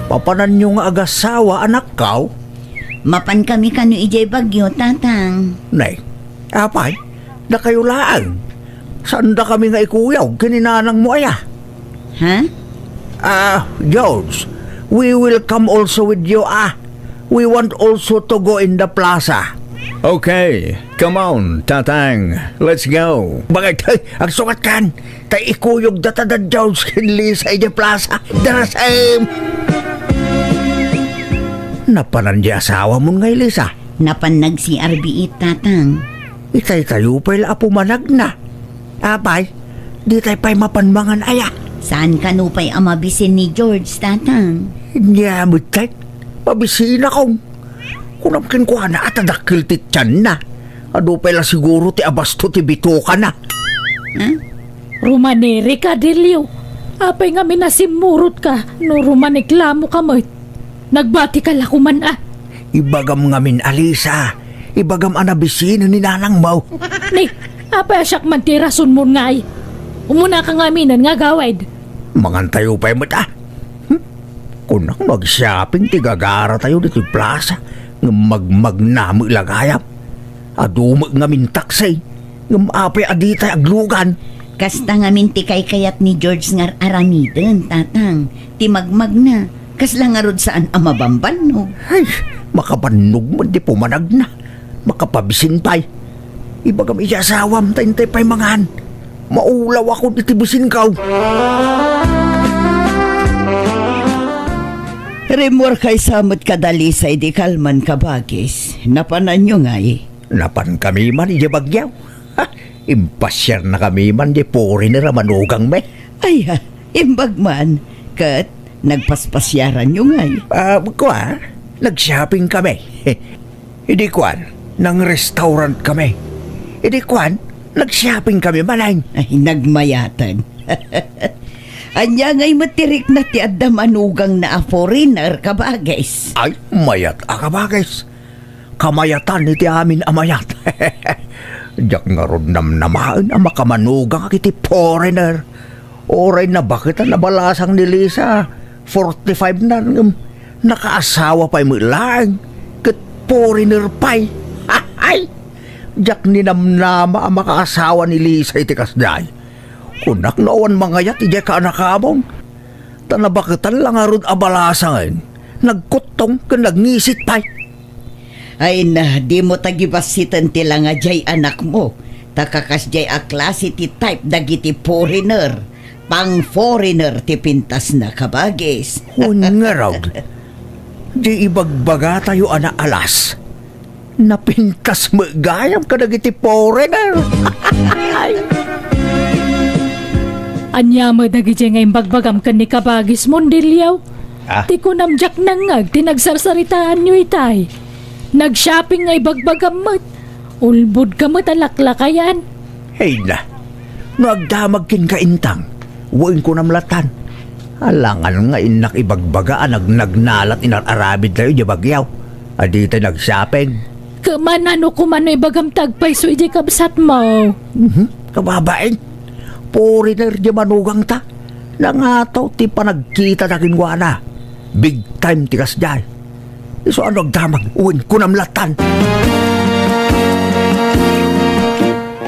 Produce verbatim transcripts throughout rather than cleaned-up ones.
Papananyo nga agasawa, anakkaw? Mapan kami kano idiay Baguio, Tatang. Nay, apay, dakayo laeng. Saanda kami nga ikuyog ken ni nanangmo aya? Ha? Ah, George, we will come also with you, ah. We want also to go in the plaza. Okay, come on, Tatang. Let's go. Bakit? Hey, agsukat kan. Tay ikuyog data da George ken Lisa idiay plaza. Darasem! Napanan di asawamon nga Lisa? Napan nag-C R B it, Tatang. Itay tayo pay la a pumanagna. Apay, ditay pay mapan mangan aya? Saan kano pay a mabisin ni George, Tatang? Nia met tay, mabisinakon. Kunam kenkuana a ta dakkel ti tianna. Adu pay la siguro ti abasto ti bitokana. Ha? Rumanirika, Delio. Apay ngamin a simmurotka no rumaniklamoka met? Nagbatika la koman a. Ibagam ngamin a Lisa, ibagam a nabisinen ni nanangmo. Ni, apay a siak man ti rasonmon ngay? Umunaka ngaminen nga agawid. Mangantayo pay met a. Hmm? Kunak no agshopping ti gagaratayo ditoy plaza, ngem magmagna met la gayam. Adu met ngamin taksi, ngem apay a ditay aglugan? Kasta ngamin ti kaykayat ni George nga ar-aramiden, Tatang. Ti magmagna, kasla ngarud saan a mabambannog. Ay, makabannog met ti pumanagna. Makapabisin pay. Ibagam iti asawam ta intay pay mangan. Maulawakon iti bisinko. Rimmuarkay sa met kada Lisa idi kalman, kabagis. Napananyo ngay? Napankami man idiay Baguio. Ha, impasiarnakami man di foreigner a manugangmi. Ay, ha, imbag man. Ket nagpaspasiaranyo ngay? Ah, kua, nag-shopping kami. Idi kuan, nang-restaurant kami. Idi kuan, nag-shopping kami manen. Ay, nagmayaten. Ania ngay met ti rikna ti adda manugangna a foreigner, kabagis? Ay, mayat a kabagis. Kamayatan iti amin a mayat. Diak ngarud namnamaen a makamanugangak iti foreigner. Uray nabaketan a balasang ni Lisa, forty-five na, ngem nakaasawa pay met laeng, ket foreigner pay. Ay! Diak ninamnama a makaasawa ni Lisa iti kasdiay. Kunak no awan mangayat idiay kaanakamon. Ta nabaketan la ngarud a balasangen, nagkuttong ken nagngisit pay. Ay na, dimo tagibassiten ti langa diay anakmo, ta kakasdiay a klase ti type dagiti foreigner. Pang-foreigner ti pintasna, kabagis. Wen ngarud, di ibagbagatayo a naalas. Napintas met gayam kadagiti foreigner. Ania met dagiti nga imbagbagam ken ni kabagismo, Diliaw? Ah? Ti kunam diak nangngeg ti nagsarsaritaanyo itay. Nag-shopping nga ibagbagam met. Ulbodka met a laklakayan. Hey na, no agdamag kenka intang, wen kunam latan. Alangan nga innak ibagbaga a nagnagnalat inar-aramidtayo idiay Baguio. A ditay nag-shopping. Kman, ano koma no ibagam ti agpayso idiay kabsatmo? Mhm. Kababain, foreigner diay manugangta. Nangataw ti panagkitada kenkuana. Big time ti kasdiay. Isu ano agdamag, wen kunam latan.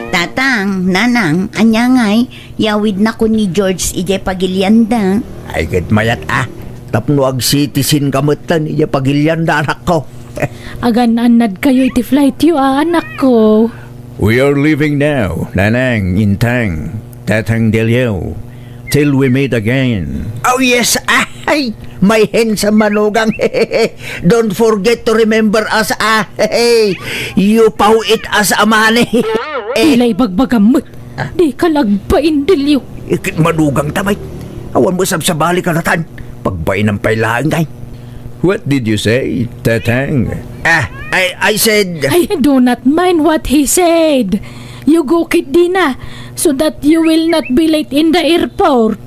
Tatang, Nanang, ania ngay, yawidnakon ni George idiay pagilianda. Ay, ket mayat a. Tapno ag-citizen ka metten idiay pagilianda, anakko. Agan-annadkayo iti flightyo a, anakko. We are leaving now, Nanang, Intang, Tatang Delio, till we meet again. Oh yes, ay, my handsome manugang. Don't forget to remember us, ah. You paw it as a money. Tila ibagbagam met. Ah? Di ka lagpain, Delio. Ikit manugang tamay. Awan mo sabsabali ka latan. Pagbainam pay laeng, ay. What did you say, Tatang? Ah, I, I said I do not mind what he said. You go, Kit Dina, so that you will not be late in the airport.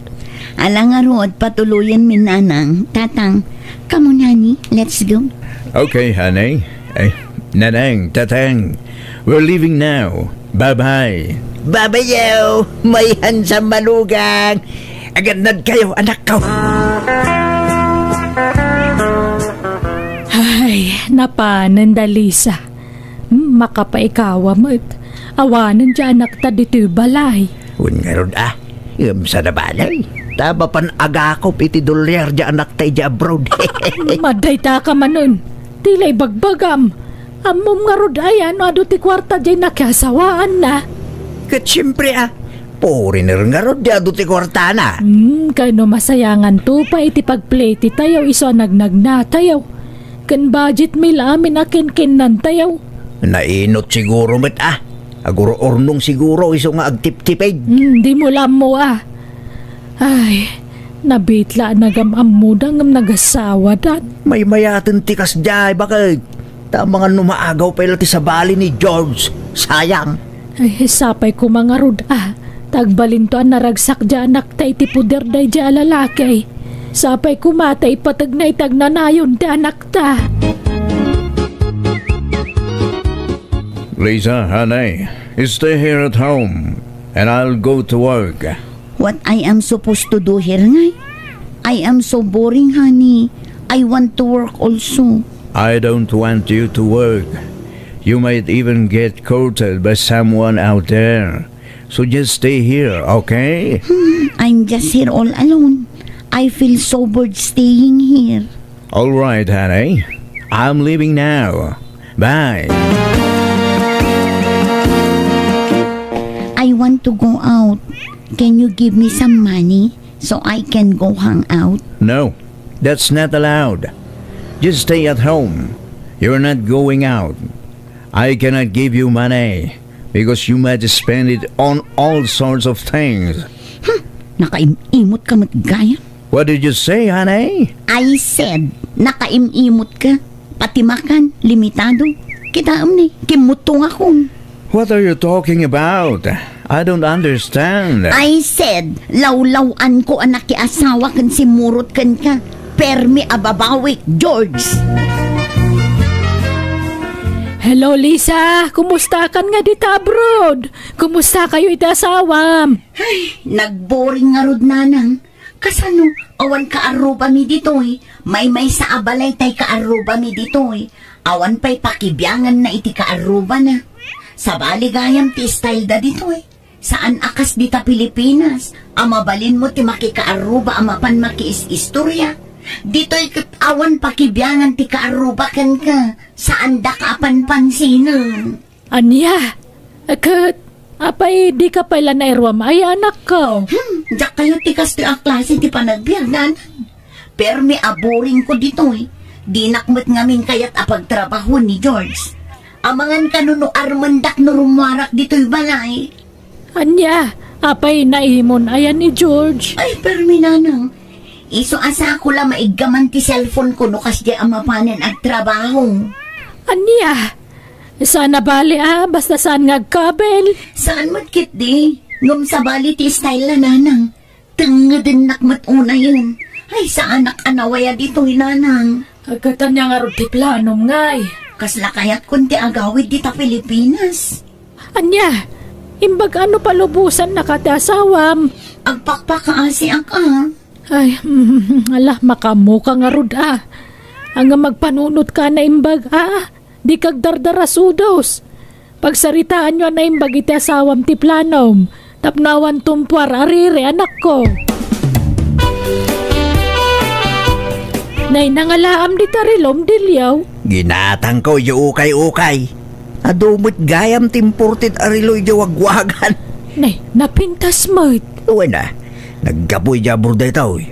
Ala ngarud, patuloyen mi, Nanang. Tatang, come on, honey, let's go. Okay, honey. Eh, Nanang, Tatang, we're leaving now. Bye-bye. Babayaw, my handsome manugang. Agannad kayo, anakko. Ay, napanen da Lisa. Hmm, makapaikawa met. Awanen diay anakta ditoy balay. Wen ngarud a, ngem saan a bale. Ta mapan agakop iti dolyar diay anakta idiay abroad. Madayta ka manen. Ti la ibagbagam. Ammom ngarud aya no adu ti kuarta diay nakiasawaanna? Ket siempre a, foreigner ngarud diay adu ti kuartana. Hmm, kano masayanganto pay iti pagplete tayo isu a nagnagna tayo. Ken budget mi la amin a kinkinnantayo. Nainot siguro met a. Agur-urnong siguro isu nga agtiptipid. Hmm, dimo la ammo a. Ay, nabitla a nagam-ammoda ngem nagasawadan. Maymayaten ti kasdiay, baket. Ta amangan no maagaw pay la ti sabali ni George. Sayang. Ay, sapay koma ngarud a. Ta agbalinto a naragsak diay anakta iti poder daydiay a lalaki. Sapay koma ta ipategna iti agnanayon ti anakta. Lisa, honey, stay here at home, and I'll go to work. What I am supposed to do here, ngay? I am so boring, honey. I want to work also. I don't want you to work. You might even get courted by someone out there. So just stay here, okay? Hmm, I'm just here all alone. I feel so bored staying here. All right, honey. I'm leaving now. Bye. I want to go out. Can you give me some money so I can go hang out? No, that's not allowed. Just stay at home. You're not going out. I cannot give you money because you might spend it on all sorts of things. Hmm, nakaim-imot ka met gayam. What did you say, honey? I said, nakaim-imot ka. Pati makan, limitado. Kitaem ni, kimmutong akon. What are you talking about? I don't understand. I said, lawlaw-an ko a nakiasawa ken simmurot kenka. Permi a babawik, George. Hello, Lisa. Kumusta kan nga dita abroad? Kumusta kayo iti asawam? Ay, nagboring ngarud, nanang. Kasano, awan kaarrubami ditoy? Maymaysa a balay tay kaarrubami ditoy. Awan pay pakibianganna iti kaarrubana. Sabali gayam ti style da ditoy. Saan a kas dita Pilipinas, a mabalinmo ti makikaarruba a mapan makiis-istorya. Ditoy ket awan pakibiangan ti kaarruba kenka. Saandaka a panpansinen. Ania? Ket, apay, dika pay la nairuam aya, anakko? Hmm, diak kayat ti kastoy a klase ti panagbiag, nanang. Permi a boring ko ditoy. Dinak met ngamin kayat a pagtrabahoen ni George. Amangan kano no armendak no rummuarak ditoy balay. Ania, apay naimon aya ni George? Ay, permi, nanang. Isu a sako la maiggaman ti cellphone ko no kasdiay a mapanen agtrabaho. Ania? Saan a bale a, basta saan nga agkabel? Saan met ketdi? Ngem sabali ti style la, nanang. Tengngedennak met unayen. Ay, saanak a nawaya ditoy, nanang. Agkatan niya ngarud ti planom, ngay. Kasla kayatkon ti agawid dita Pilipinas. Ania, imbag ano palubosannaka ti asawam? Agpakpakaasiak a. Ay, ala, makaammoka ngarud a. Ania magpanunotka a naimbag a. Dika agdardarasudos. Pagsaritaanyo a naimbag iti asawam ti planom. Tapno awan tumpuar a riri, anakko. Nay, nangalaam dita relom, Diliaw? Ginatangko, ukay-ukay. Adu met gayam ti imported a relo idiay wagwagan. Nay, napintas met. Wen a, naggapu idiay abroad daytoy.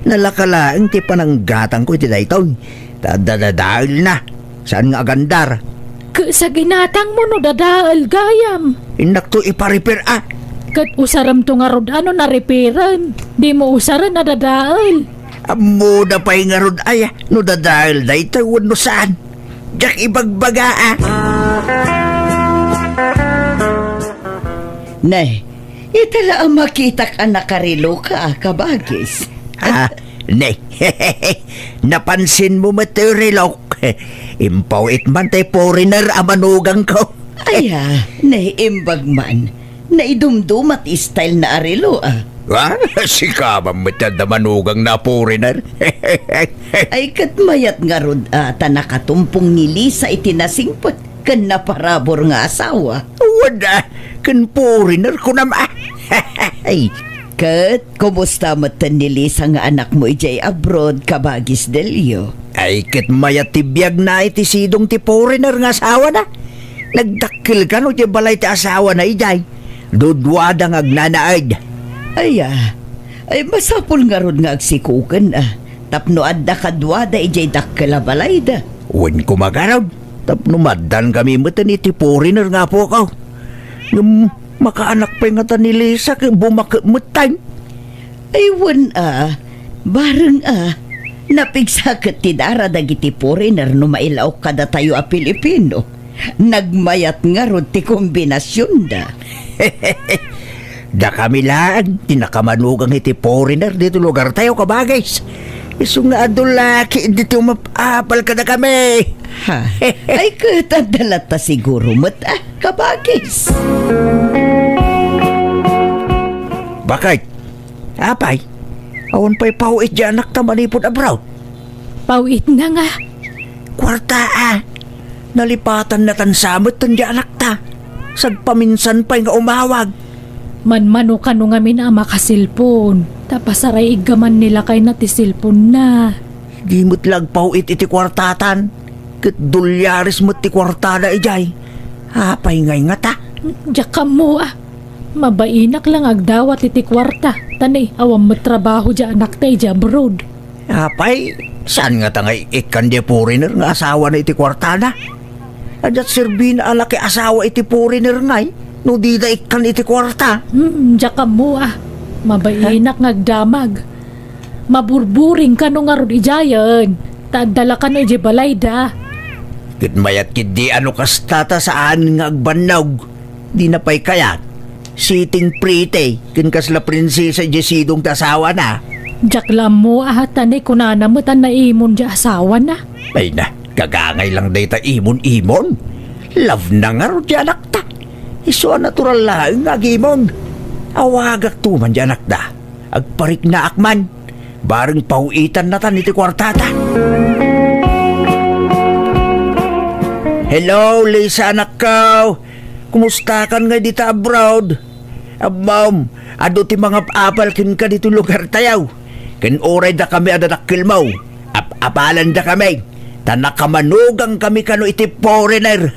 Nalaka laeng ti pananggatangko iti daytoy. Ta dadadaelna. Saan nga agandar? Ket sa ginatangmo no dadael gayam. Innakto ipa-repair a. Ket usaremto ngarud a no na-repairen. Dimo usaren a dadael. Ammona pay ngarud aya no dadael daytoy wenno saan. Diak ibagbaga a. Ne, ita la a makitak a nakareloka a kabagis. Ah, ne. Napansinmo met ti relok. Impaw-it man ti foreigner a manugangko. Aya, naimbag man. Naidumduma ti style na a relo, ah. Ha? Sika man met ti adda manugangna a foreigner. Ay, ket mayat ngarud a ta nakatumpong ni Lisa iti nasingpet ken naparabur nga asawa. Wen a, ken foreigner kunam a. Ay, ket kumusta metten ni Lisa nga anakmo idiay abroad, Kabagis Delio? Ay, ket mayat ti biagna iti sidong ti foreigner nga asawana. Nagdakkel kano ti balay ti asawana idiay. Duduada nga agnanaed. Ay, a. Ay, masapul ngarud nga agsikoken, a. Tapno adda kaduada idiay dakkel a balayda. Wen koma ngarud, tapno maaddaan kami metten iti foreigner nga apoko. Ngem makaanak pay ngata ni Lisa ket bumakek metten. Ay, wen a, bareng a, napigsa ket ti dara dagiti foreigner no mailaok kadatayo a Pilipino. Nagmayat ngarud ti kombinasionda. Dakami laeng ti nakamanugang iti foreigner ditoy lugartayo, Kabagis. Isu nga adu la ketdi ti umap-apal kadakami. Ha? Ay, ket adda latta siguro met, a, Kabagis. Bakit? Apay, awan pay paw-it diay anakta manipud abroad? Paw-itna nga. Kuarta a. Nalipatannatan sa metten diay anakta. Sagpaminsan pay nga umawag. Manmano kano ngamin a makaselpon, ta pasaray-iggaman ni lakayna ti selponna. Di met la agpaw-it iti kuartatan. Ket dolyares met ti kuartada idiay. Apay ngay ngata? Diak ammo a. Mabainak la nga agdawat iti kuarta, ta ni awan met trabaho diay anakta idiay abroad. Apay, saan ngata nga ikkan diay foreigner nga asawana iti kuartada? Adia't serbina a nakiasawa iti foreigner ngay, no dida ikkan iti kuarta. Hmm, diak ammo a. Mabainak nga agdamag. Maburburing kano ngarud idiayen, ta adda la kano idiay balayda. Ket mayat ketdi a no kasta ta saan nga agbannog. Dina pay kayat. Sitting pretty, ken kasla prinsesa idiay sidong ti asawana. Diak la ammo a, ta ni kunana met a naimon diay asawana. Ay na, gagangay lang dayta imon-imon. Love na ngarud diay anakta. Isu a natural laeng nga agimon. Awagakto man diay anakda. Agpariknaak man. Bareng paw-itannatan iti kuartata. Hello, Lisa, anakko. Kumustakan ngay dita abroad? Ammom, adu ti mangap-apal kenka ditoy lugartayo. Ken uray dakami a dadakkelmo, ap-apalanda kami, ta nakamanugangkami kano iti foreigner.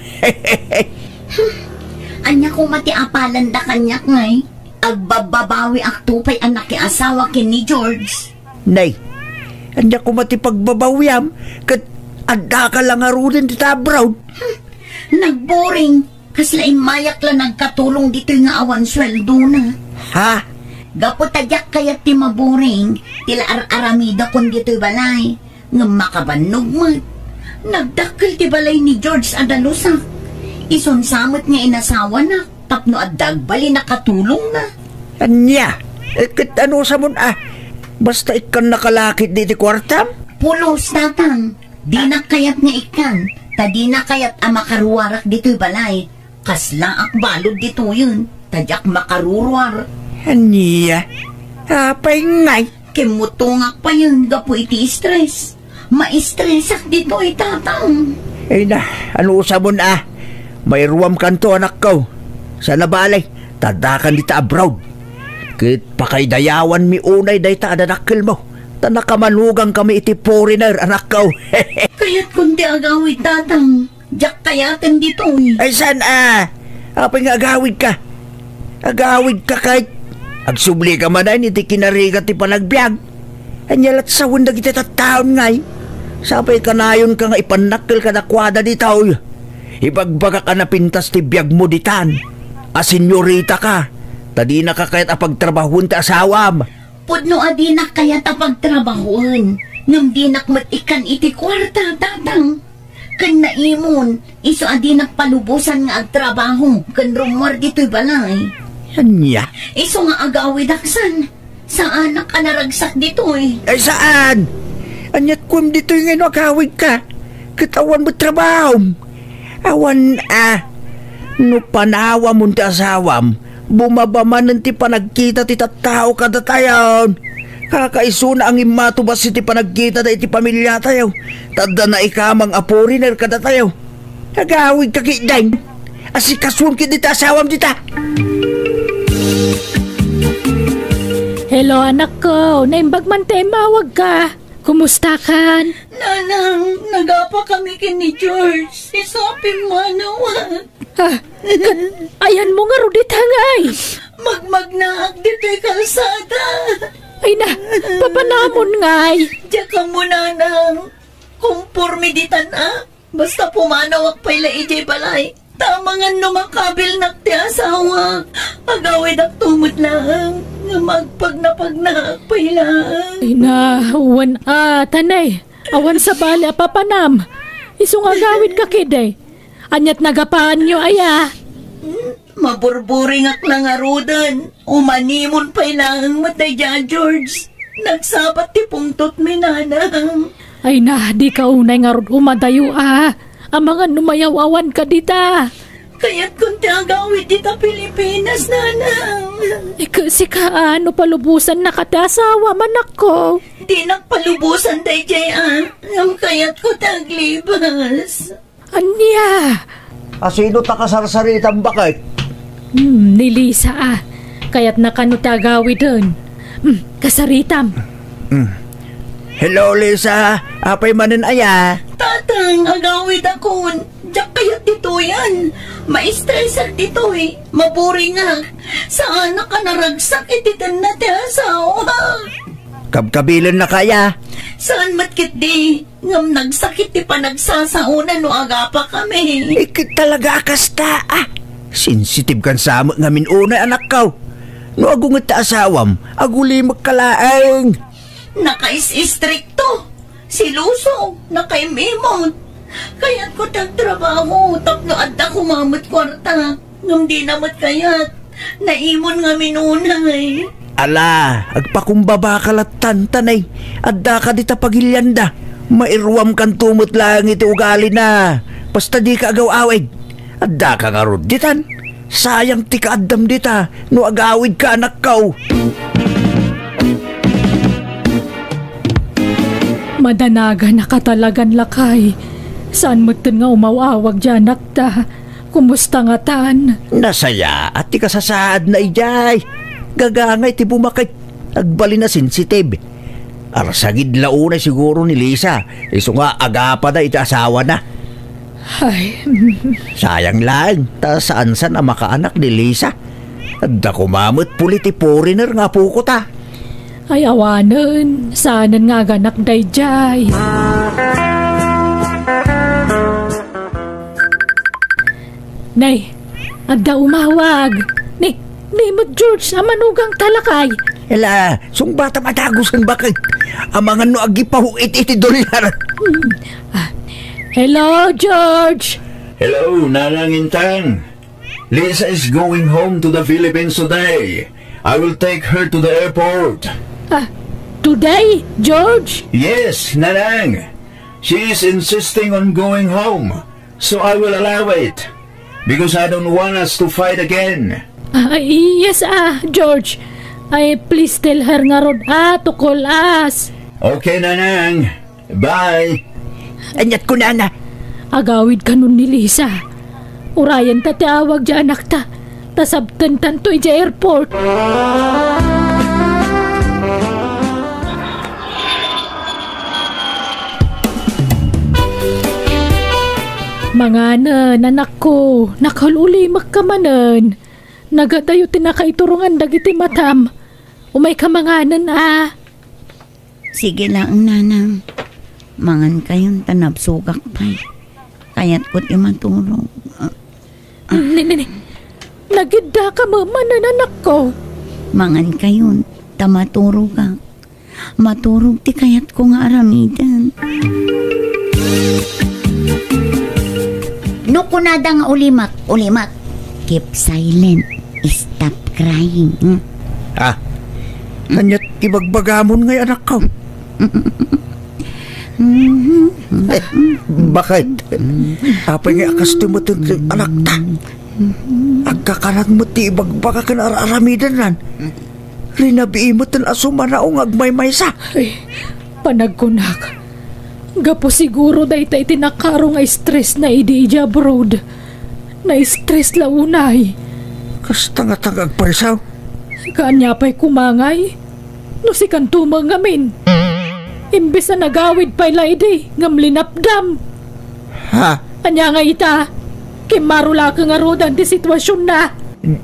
Ania koma ti apalanda kaniak ngay? Agbabbabawiakto pay a nakiasawa ken ni George. Nay, ania koma ti pagbabawiam ket addaka la ngaruden dita abroad? Nagboring. Kasla immayak la nagkatulong ditoy nga awan sueldona. Ha? Gapu ta diak kayat ti maboring, ti la ar-aramidakon ditoy balay. Ngem makabannog met. Nagdakkel ti balay ni George a dalusak. Isun sa met nga inasawanak tapno adda agbalin a katulongna. Ania? Eh, ket anusamon a? Basta ikkannaka la ketdi ti kuartam? Pulos, Tatang. Dinak kayat nga ikkan, ta dina kayat a makaruarak ditoy balay. Kaslaak balud ditoyen, ta diak makaruruar. Ania? Apay ngay? Kimmutongak payen gapu iti stress. Maistresak ditoy, Tatang. Ay na, anusamon a? Mairuamkanto, anakko. Saan a bale, ta addakan dita abroad. Ket pakaidayawanmi unay dayta a dadakkelmo, ta nakamanugangkami iti foreigner, anakko. Kayatkon ti agawid, Tatang. Diak kayaten ditoy. Ay, saan a? Apay nga agawidka? Agawidka ket agsublika manen iti kinarigat ti panagbiag. Ania la't sawen dagiti tattaon ngay? Sapay kanayonka nga ipannakkel kadakuada ditoy. Ibagbagak a napintas ti biagmo ditan. A senyoritaka, ta dinaka kayat a pagtrabahoen ti asawam. Pudno a dinak kayat a pagtrabahoen, ngem dinak met ikkan iti kuarta, Tatang. Ken naimon, isu a dinak palubosan nga agtrabaho ken rummuar ditoy balay. Ania? Isu nga agawidak san, saanak a naragsak ditoy. Ay, saan? Ania't kuem ditoy nga no agawidka? Ket awan met trabahom. Awan a. No panawamon ti asawam, Bumaba manen ti panagkita ti tattao kadatayon. Kakaisuna a ngimmatubas iti panagkitada iti pamiliatayo. Ta adda naikamang a foreigner kadatayo. Agawidka ketdin. Asikasuon ketdi ti asawam dita. Hello, anakko. Naimbag man ti immawagka. Kumustakan? Nanang, nagapa kami ken ni George. Isu a pimmanawak. Ah, ket ayanmo ngarud ita ngay? Magmagnaak ditoy kalsada. Ay na, papanamon ngay? Diak ammo, nanang. Komporme ditan a. Basta pumanawak pay la idiay balay. Ta amangan no makabilnak ti asawak. Agawidakto met laeng nga magpagnapagnaak pay laeng. Ay na, wen a, tanay. Awan sabali a papanam. Isu nga agawidka ketdi. Ania't nagapaanyo aya? Maburburingak la ngaruden. Umanimon pay laeng met daydiay a George. Nagsabat ti pungtotmi, nanang. Ay na, dika unay ngarud umadayo a. Amangan no mayaw-awanka dita. Kayatkon ti agawid dita Pilipinas, nanang. Ket sika a, no palubosannaka ti asawam, anakko? Dinak palubosan daydiay a. Ngem kayatko ti aglibas. Ania? A, sino ta kasarsaritam, baket? Hmm, ni Lisa a. Kayatna kano ti agawiden. Hmm, kasaritam. Hmm. Hello, Lisa. Apay manen aya? Tatang, agawidakon. Diak kayat ditoyan. Maistresak ditoy. Maburingak. Saanak a naragsak iti tenna ti asawa. Kabkabilennaka aya? Saan met ketdi. Ngem nagsakit ti panagsasaona no agapa kami. Iket talaga a kasta, a. Sensitibkan sa met ngamin unay, anakko. No agunget ti asawam, agulimekka laeng. Nakais-istrikto, seloso, nakaim-imot. Kayatko ti agtrabaho tapno adda koma met kuarta. Ngem dina met kayat. Naimon ngamin unay. Ala, agpakumbabaka lattan, tanay. Addaka dita pagilianda. Mairuamkanto met laeng iti ugalina. Basta dika agaw-awid. Addaka ngarud ditan. Sayang ti kaaddam dita no agawidka, anakko. Madanaganaka talagan, lakay. Saan metten nga umaw-awag diay anakta? Kumusta ngatan? Nasayaat ti kasasaadna idiay. Gagangay ti bumakit. Agbalin a sensitib. Arsagid la unay siguro ni Lisa. Isu nga agapada iti asawana. Ay. Sayang laeng, ta saan-san a makaanak ni Lisa. Adda koma met puli ti foreigner nga apoko ta. Ay, awanen, saanen nga aganak daydiay. Nay, adda umawag. Ni, ni met George, a manugang ta lakay. Ela, sungbatam a dagusen, baket. Amangan no agipahu-it iti dolyar. Hmm. Ah, hello, George. Hello, Nanang Intang. Lisa is going home to the Philippines today. I will take her to the airport. Ah, today, George? Yes, Nanang. She is insisting on going home, so I will allow it, because I don't want us to fight again. Ah, yes, ah, George. Ay, please tell her ngarud, ah, to call us. Okay, Nanang. Bye. Ania't kunana? Agawid kanon ni Lisa. Urayenta ti awag diay anakta. Ta sabtentanto idiay airport. Manganen, anakko. Nakaul-ulimekka manen. Nagadayo ti nakaiturongan dagiti matam. Umayka manganen, a. Sige laeng, Nanang. Mangankayon ta nabsogak pay. Kayatko ti maturog. Ah. Ni, ni, ni. Nagiddaka manen, anakko. Mangankayon ta maturogak. Maturog ti kayatko nga aramiden. No kunada nga ulimek, ulimek. Keep silent. Stop crying. Hmm? Ah, ania't ibagbagamon ngay, anakko? Eh, baket? Apay ngay a kastoy met ti anakta? Agkakalat met ti ibagbaga ken ar-aramidennan. Rinabii met a sumanao nga agmaymaysa. Ay, panagkunak. Gapu siguro dayta iti nakaro nga stress na idi idiay abroad. Na-stress la unay. Kasta nga ta nga agparisaw. Kaanya pay kumangay. No sikanto met ngamin. Imbes a nagawid pay la idi, ngem linapdam. Ha? Ania nga ita? Kimmaro la ka ngaruden ti situasionna.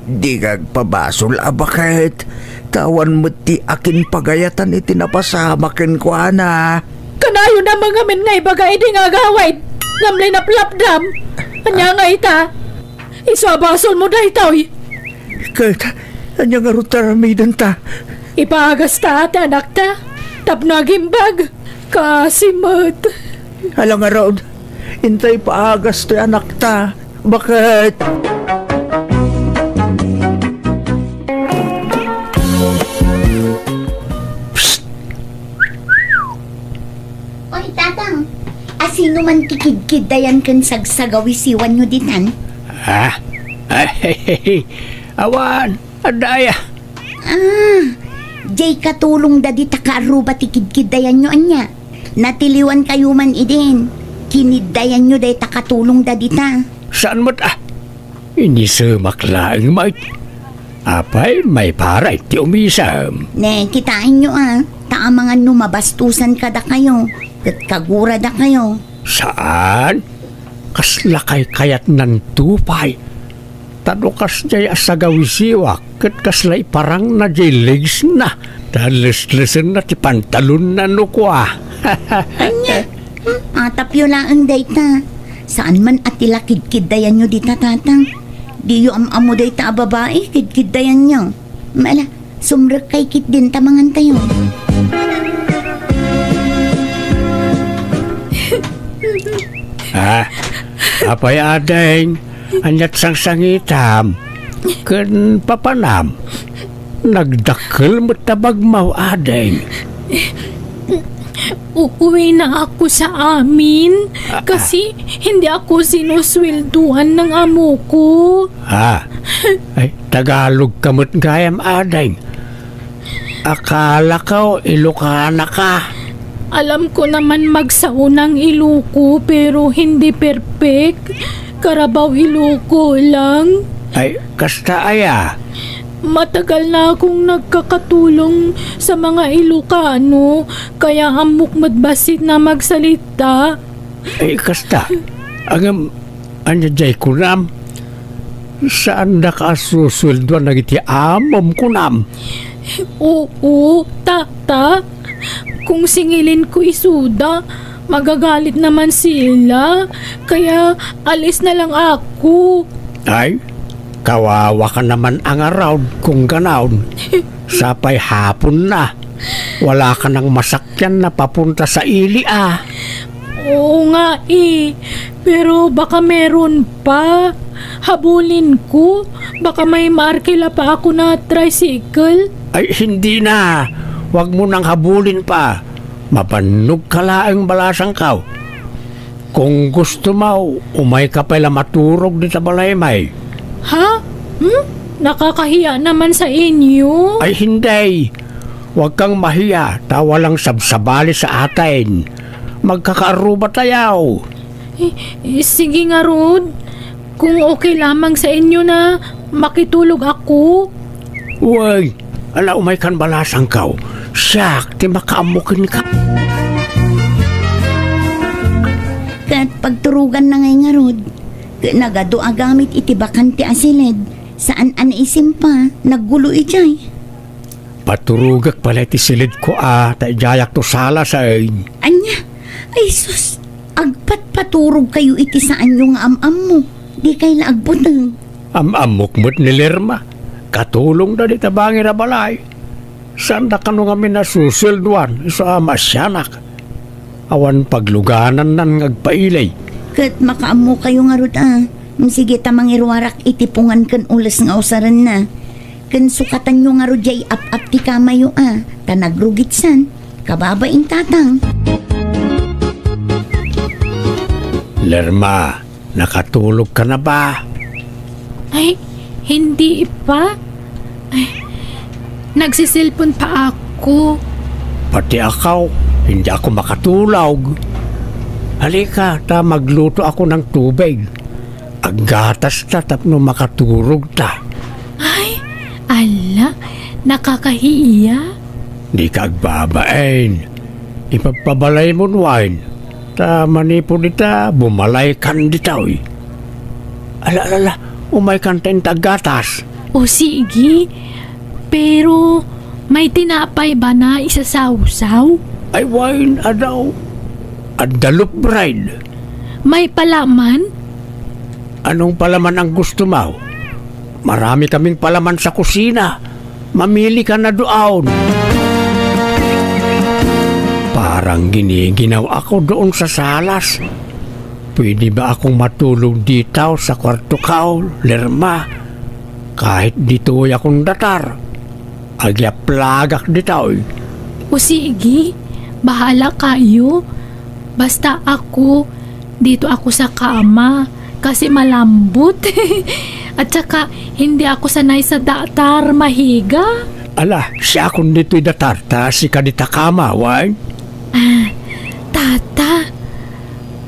Di nga agpabasol a baket. Ta awan met ti akin pagayatan iti napasamak kenkuana. Kanayon a mangamin nga ibaga idi nga agawid, ngem linaplapdam. Ania nga ita? Isu a basolmo daytoy. Ket, ania ngarud ti aramidenta? Ipaagasta ti anakta tapno agimbag. Kaasi met. Ala ngarud, intay paagas ti anakta. Baket? Psst! Oy, Tatang, asino man ti kidkiddayan ken sagsagawisiwanyo ditan? Ah? Ay, awan, adda aya. Ah, jay katulongda dita kaarruba ti kidkiddayanyo, ania? Natiliwankayo man idin. Kiniddayanyo dayta katulongda dita. Saan met, ah? Inisemak laeng met. Apay, maiparay ti umisem. Ne, kitaenyo a, ta amangan no mabastusan kadakayo, ket kaguradakayo. Saan? Kasla kaykayatnanto pay. Ta no kasdiay a sagawisiwak, ket kasla iparangna diay legs na, ta leslesenna ti pantalonna no kua. Ania? Hmm? Atapyo laeng dayta. Saan man a ti la kidkiddayanyo dita, Tatang. Diyo am-ammo dayta a babai, kidkiddayanyo. Mala, sumrekkay ketdin ta mangantayo. Ah, apay, ading, ania't sangsangitam ken papanam? Nagdakkel met ta bagmaw, ading. Uuwi na ako sa amin kasi hindi ako sinusueldoan ng amo ko. Ah, ay, Tagalog ka met gayam, ading. Akala ko Ilokana ka. Alam ko naman magsao ng Iloco, pero hindi perfect. Carabao Ilocano lang. Ay, kasta aya. Matagal na akong nagkakatulong sa mga Ilocano, kaya ammok met bassit na magsalita. Ay, kasta. Ngem, ania jay kunam? Saandaka a susueldoan dagiti amom kunam? Oo, Tata. Kung singilin ko isuda, magagalit naman sila. Kaya alis na lang ako. Ay, kawawa ka naman a ngarud kung ganayon. Sapay hapon na. Wala ka nang masakyan na papunta sa ili, ah. Oo nga eh. Pero baka meron pa. Habulin ko. Baka may maarkila pa ako na tricycle. Ay, hindi na. Huwag mo nang habulin pa. Mabannog ka laeng balasangko. Kung gusto mo, umay ka pay la maturog dita balay, may. Ha? Hmm? Nakakahiya naman sa inyo. Ay, hindi. Huwag kang mahiya, ta walang sabsabali sa atin. Magkakaarruba tayo. Eh, eh, sige ngarud. Kung okay lamang sa inyo na makitulog ako. Uy, ala, umay kan balasangko. Siak ti makaammo kenka. Ket pagturoganna ngay ngarud, ket nagadu a gamit iti bakante a siled, saan a naisimpa, naggulo idiay. Paturogek pay la iti silidko a, ta idiayakto sala, saan? Ania? Ay sus, agpatpaturogkayo iti saanyo nga am-ammo. Dikay la agbuteng. Am-ammok met ni Lerma. Katulongda dita bangir a balay. Saanda kano ngamin a susueldoan isu a maasianak. Awan pagluganannan nga agpaili. Ket makaammokayo ngarud a. Sige ta mangiruarak iti pungan ken ules nga usarenna. Ken sukatanyo ngarud diay ap-ap ti kamayo a, ta nagrugitsan. Kababain, Tatang. Lerma, nakatulog ka na ba? Ay, Hindi pa? Ay, nagsiselpon pa ako. Pati ako, hindi ako makatulog. Halika, ta magluto ako ng tubig. Aggatas ta tapno makaturog ta. Ay, ala, nakakahiya. Di ka agbabain. Ipagpabalay mo, Wine. Ta manipud ita, bumalaykan ditoy. Ala, ala, ala, umaykan ta inta aggatas. O sige, pero may tinapay ba na isasawsaw? Ay, Wine, adaw. Adda loaf bread. May palaman? Anong palaman ang gusto mo? Marami kaming palaman sa kusina. Mamili ka na doon. Parang giniginaw ako doon sa salas. Pwede ba akong matulog dito sa kwarto ko, Lerma? Kahit ditoy akong datar, agyaplagak ditoy. O sige, bahala kayo. Basta ako, dito ako sa kama kasi malambot. At saka, hindi ako sanay sa datar, mahiga. Ala, siakon ditoy datar ta sika dita kama, Wine? Ah, tata,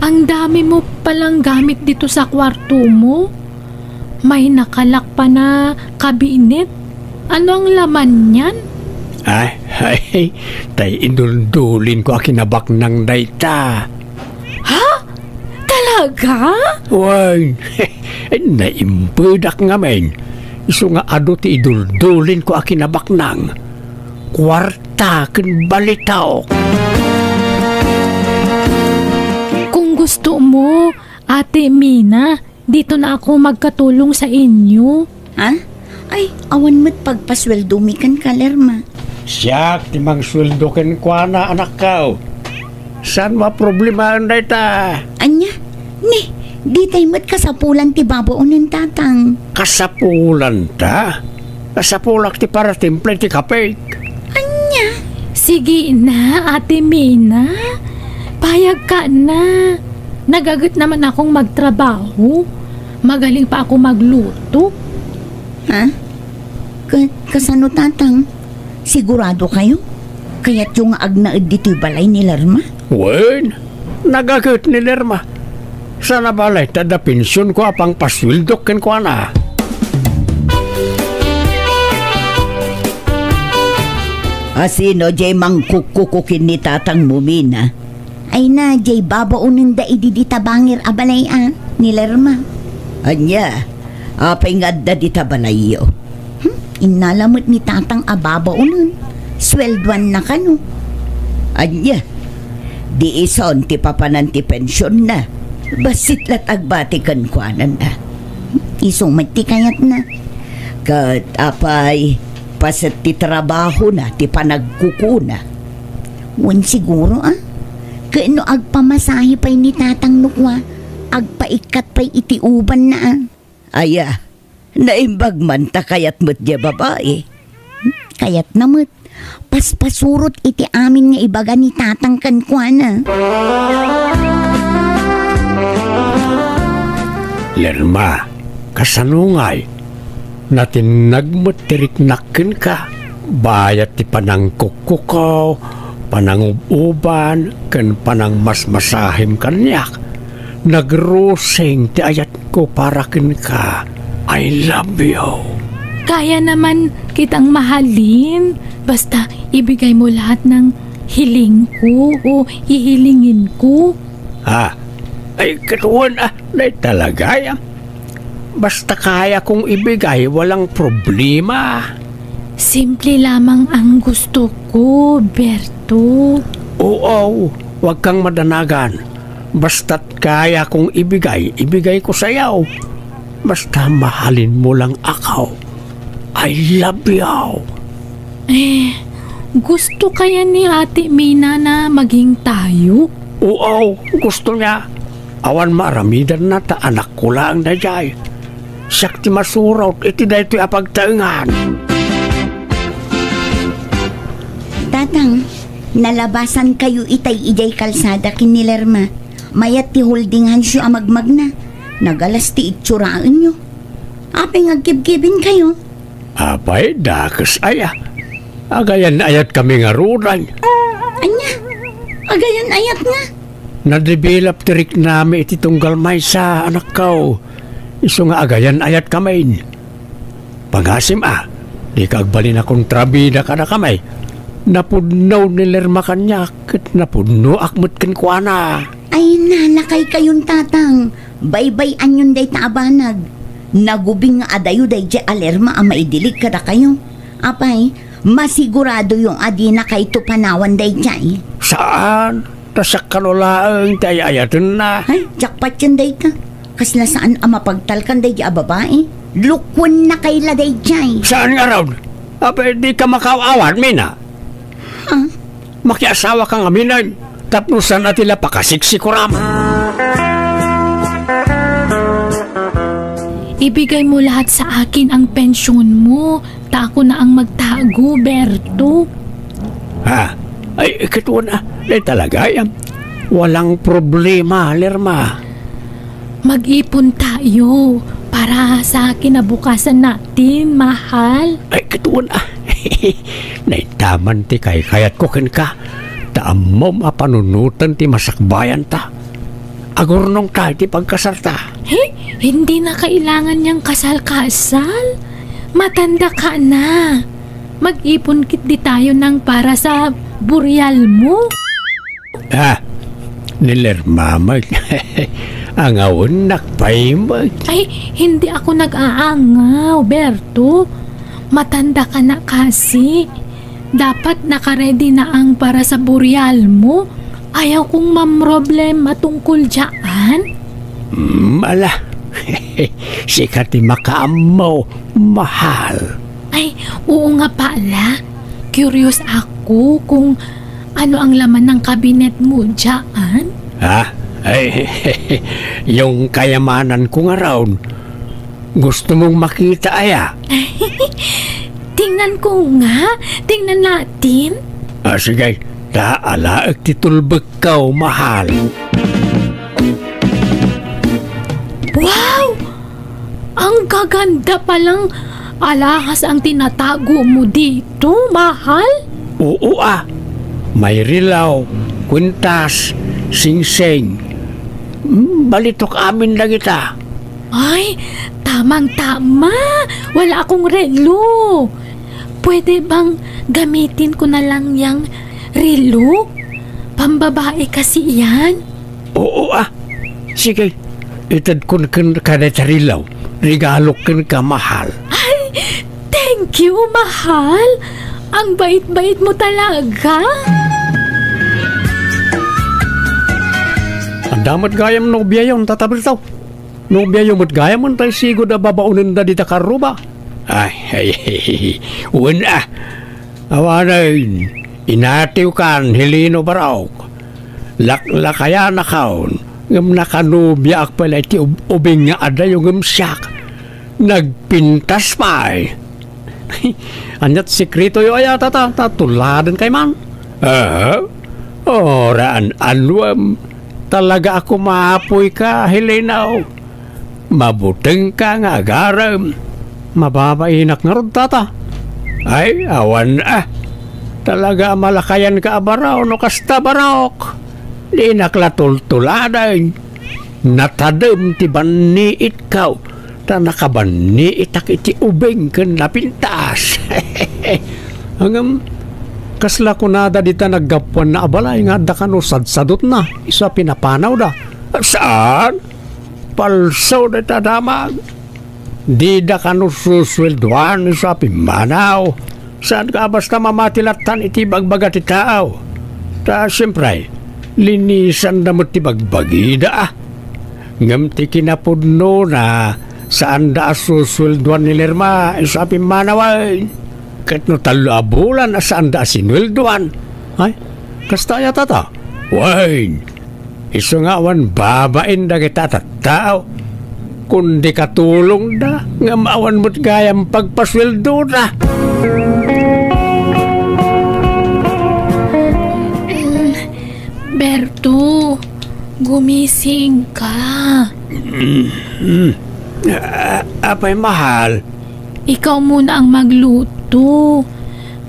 ang dami mo palang gamit dito sa kwarto mo. May nakalak pa na kabinet. Ano ang laman niyan? Ay, ay, tay iduldulin ko a kinabaknang dayta. Ha? Talaga? Wen, naimpedak ngamin. Isu nga adu ti iduldulin ko a kinabaknang. Kuarta ken balitaok. Kung gusto mo, Ate Mina, dito na ako magkatulong sa inyo. Ha? Ay, awan met pagpasueldomi kenka, Lerma. Siak ti mangsueldo kenkuana, anakko. Saan mo a problemaen dayta? Ania? Ni, ditay met kasapulan ti babaonen, Tatang. Kasapulan ta? Kasapulak ti paratimpla iti kapek. Ania? Sige na, Ate Mina. Payag ka na. Nagaget naman akong magtrabaho. Magaling pa ako magluto. Ha? Ka-, kasano, Tatang? Sigurado kayo? Kayatyo nga agnaed ditoy balay ni Lerma? Wen, nagaget ni Lerma. Sana balay ta adda pension ko a pangpasueldok kenkuana. A sino jay mangkukkuko ken ni tatangmo, Mina? Ay na, jay babaonenda idi dita bangir a balay a, ni Lerma. Ania, apay nga adda dita balayyo? Hmm, innala met ni tatang a babaonen. Sueldoanna kano. Ania, di ison ti papanan ti pensionna? Bassit la't agbati kenkuana. Isu met ti kayatna. Ket apay, paset ti trabahona ti panagkukuna? Wen siguro, a? Ket no agpamasahe pay ni tatang no kua, agpaikkat pay iti ubanna, a? Aya, naimbag man ta kayat met diay babai. Kayatna met. Paspasurot iti amin nga ibaga ni tatang kenkuana. Lerma, kasano ngay? Natinnag met ti riknak kenka. Bayat ti panangkukkuko, panangub-uban, ken panangmasmasahim kaniak. Nagrusing ti ayatko para kenka. I love you. Kaya naman kitang mahalin. Basta ibigay mo lahat ng hiling ko o hihilingin ko. Ha? Ay, katuan, a, nay talaga, a. Basta kaya kong ibigay, walang problema. Simple lamang ang gusto ko, Berto. Oo, wag kang madanagan. Basta't kaya kong ibigay, ibigay ko sa'yo. Basta mahalin mo lang ako. I love you. Eh, gusto kaya ni Ate Mina na maging tayo? Oo, gusto niya. Awan maaramidanna ta anakko laeng daydiay. Siak ti masurot iti daytoy a pagtaengan. Tatang, nalabasankayo itay idiay kalsada ken ni Lerma. Mayat ti holding handsyo a magmagna. Nagalas ti itsuraenyo. Apay nga agkibkibinkayo? Apay, dakes aya. Agayan-ayatkami ngaruden. Ania? Agayan-ayat nga? Nadevelop ti riknami iti tunggal maysa, anakko. Isu nga agayan-ayatkami. Pangasim a, dika agbalin a kontrabida kadakami. Napudno ni Lerma kaniak, ket napudnoak met kenkuana. Ay, nalakaykayon, Tatang. Baybay-anyon dayta a banag. Nagubing nga adayo daydiay a Lerma a maidilig kadakayo. Apay, masiguradoyo a dinakayto panawan daydiay. Saan? Ta siak kano laeng ti ay-ayatenna. Ay, jackpot yun dayta. Kasla saan a mapagtalkan daydiay a babai. Lukuennakay la daydiay. Saan ngarud? Apay, dika makaaw-awat, Mina. Ha? Makiasawaka ngaminen, tapno saan a ti la pakasiksikuram. Ibigay mo lahat sa akin ang pension mo, ta ako na ang magtago, Berto. Ha? Ay, katuan a, ay talaga, em. Walang problema, Lerma. Mag-ipon tayo para sa kinabukasan natin, mahal. Ay, katuan a. Naitaman ti kaykayatko kenka. Ta ammom a panunoten ti masakbayanta. Agurnongta iti pagkasalta. He? Hindi na kailangan niyang kasal-kasal. Matanda ka na. Mag-ipon ketdi tayo ng para sa burial mo. Ah, ni Lerma met. Angawennak pay met. Ay, hindi ako nag-aangaw, Berto. Matanda ka na kasi. Dapat naka-ready na ang para sa burial mo. Ayaw kong mamroblema tungkol dyan. Hmm, ala. Sika ti makaammo, mahal. Ay, oo nga pala. Curious ako kung ano ang laman ng kabinet mo dyan. Ha? Ay, yung kayamanan ko nga raon. Gusto mong makita, aya? Tingnan ko nga. Tingnan natin. Ah, sige. Ta, alaek ti tulbekko, mahal. Wow! Ang gaganda palang alahas ang tinatago mo dito, mahal. Oo, ah. May rilaw, kwintas, singsing. Hmm, balitok amin dagita. Ay, tamang-tama. Wala akong relo. Pwede bang gamitin ko na lang yang relo? Pambabae kasi yan. Oo, ah. Sige, itedkon kenka dayta rilaw. Regalok kenka, mahal. Ay, thank you, mahal. Ang bait-bait mo talaga. Anda met gayam nobiayon, Tata Berto. Nobiayo met gayam, tay sigud a babaonenda dita karruba. Ay, ay, ay, ay. Wen, ah. Awanen, inatiwkan, Heleno Barok. Laklakayanakon, ngem nakanubiaak pay la iti ub-, ubing nga adayo ngem siak. Nagpintas pay. Aniat sekretoyo aya, Tata, ta tuladen kay man? Aha. Oraan anuem. Talaga a kumapoyka, Heleno. Mabutengka nga agarem. Mababainak ngarud, Tata. Ay, awan, ah. Talaga a malakayanka a baro no kasta, Barok. Dinak la tultuladen. Natadem ti banniitko, ta nakabanniitak iti ubing ken napintas. Ngem, kasla kunada dita naggapuanna a balay nga adda kano sadsadutna, isu a pinapanawda. Saan? Palso dayta damag. Dida kano susueldoan isu a pimmanaw. Saan ka basta mamati lattan iti bagbaga ti tao? Ta, siempre, linisanda met ti bagbagida, ah. Ngem ti kinapudnona, saanda a susueldoan ni Lerma isu a pimmanawen. Ket no tallo a bulan a saanda a sinueldoan. Ay, kasta aya, Tata? Wen, isu nga awan babain dagita a tattao, kundi katulongda, ngem awan met gayam pagpasueldoda. Mm, Berto, gumising ka. Mm, mm. Ah, apay, mahal? Ikaw muna ang magluto.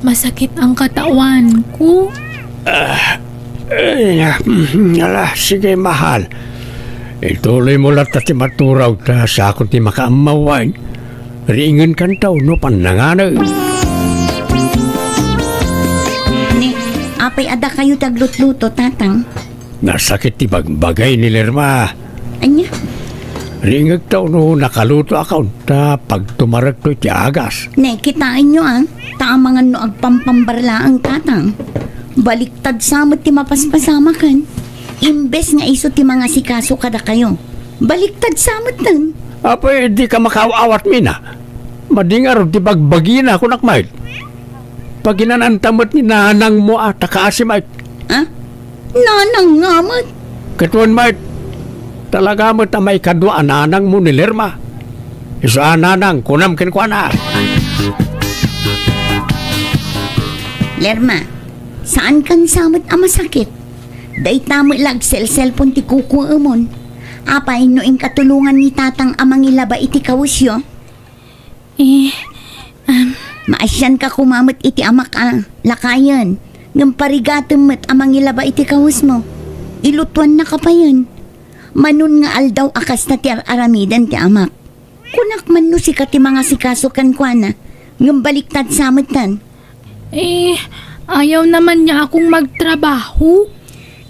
Masakit ang katawan ko. Ah, ay, ah, mm, ala, sige, mahal. Ituloy mo latta ti maturaw ta siakon ti makaammaw. Riingenkanto no pannanganem. Ni, apay a dakayo ti aglutluto, Tatang? Nasakit ti bagbagay ni Lerma. Ania? Riingekto no nakalutoakon ta pagtumarekto iti agas. Ne, kitaenyo, a, ta amangan no agpampambar laeng, Tatang. Baliktad sa met ti mapaspasamaken. Imbes nga isu ti mangasikaso kadakayo, baliktad sa metten. Apay, dika makaaw-awat, Mina. Madi ngarud ti bagbagina, kunak met. Paginananta met ni nanangmo a ta kaasi met. Ah? Nanang nga met? Ket wen met, talaga met a maikadua a nanangmo ni Lerma. Isu a nanang, kunam kenkuana. Lerma, saankan sa met a masakit? Dayta met la agselselpon ti kukuemon. Apay no inka tulongan ni Tatang a mangilaba iti kawesyo? Eh, um, maasianka koma met iti amak a lakayen, ngem parigatem met a mangilaba iti kawesmo. Ilutuannaka payen. Manon nga aldaw a kasta ti ar-aramiden ti amak. Kunak man no sika ti mangasikaso kenkuana, ngem baliktad sa metten. Eh, ayaw naman niya akong magtrabaho.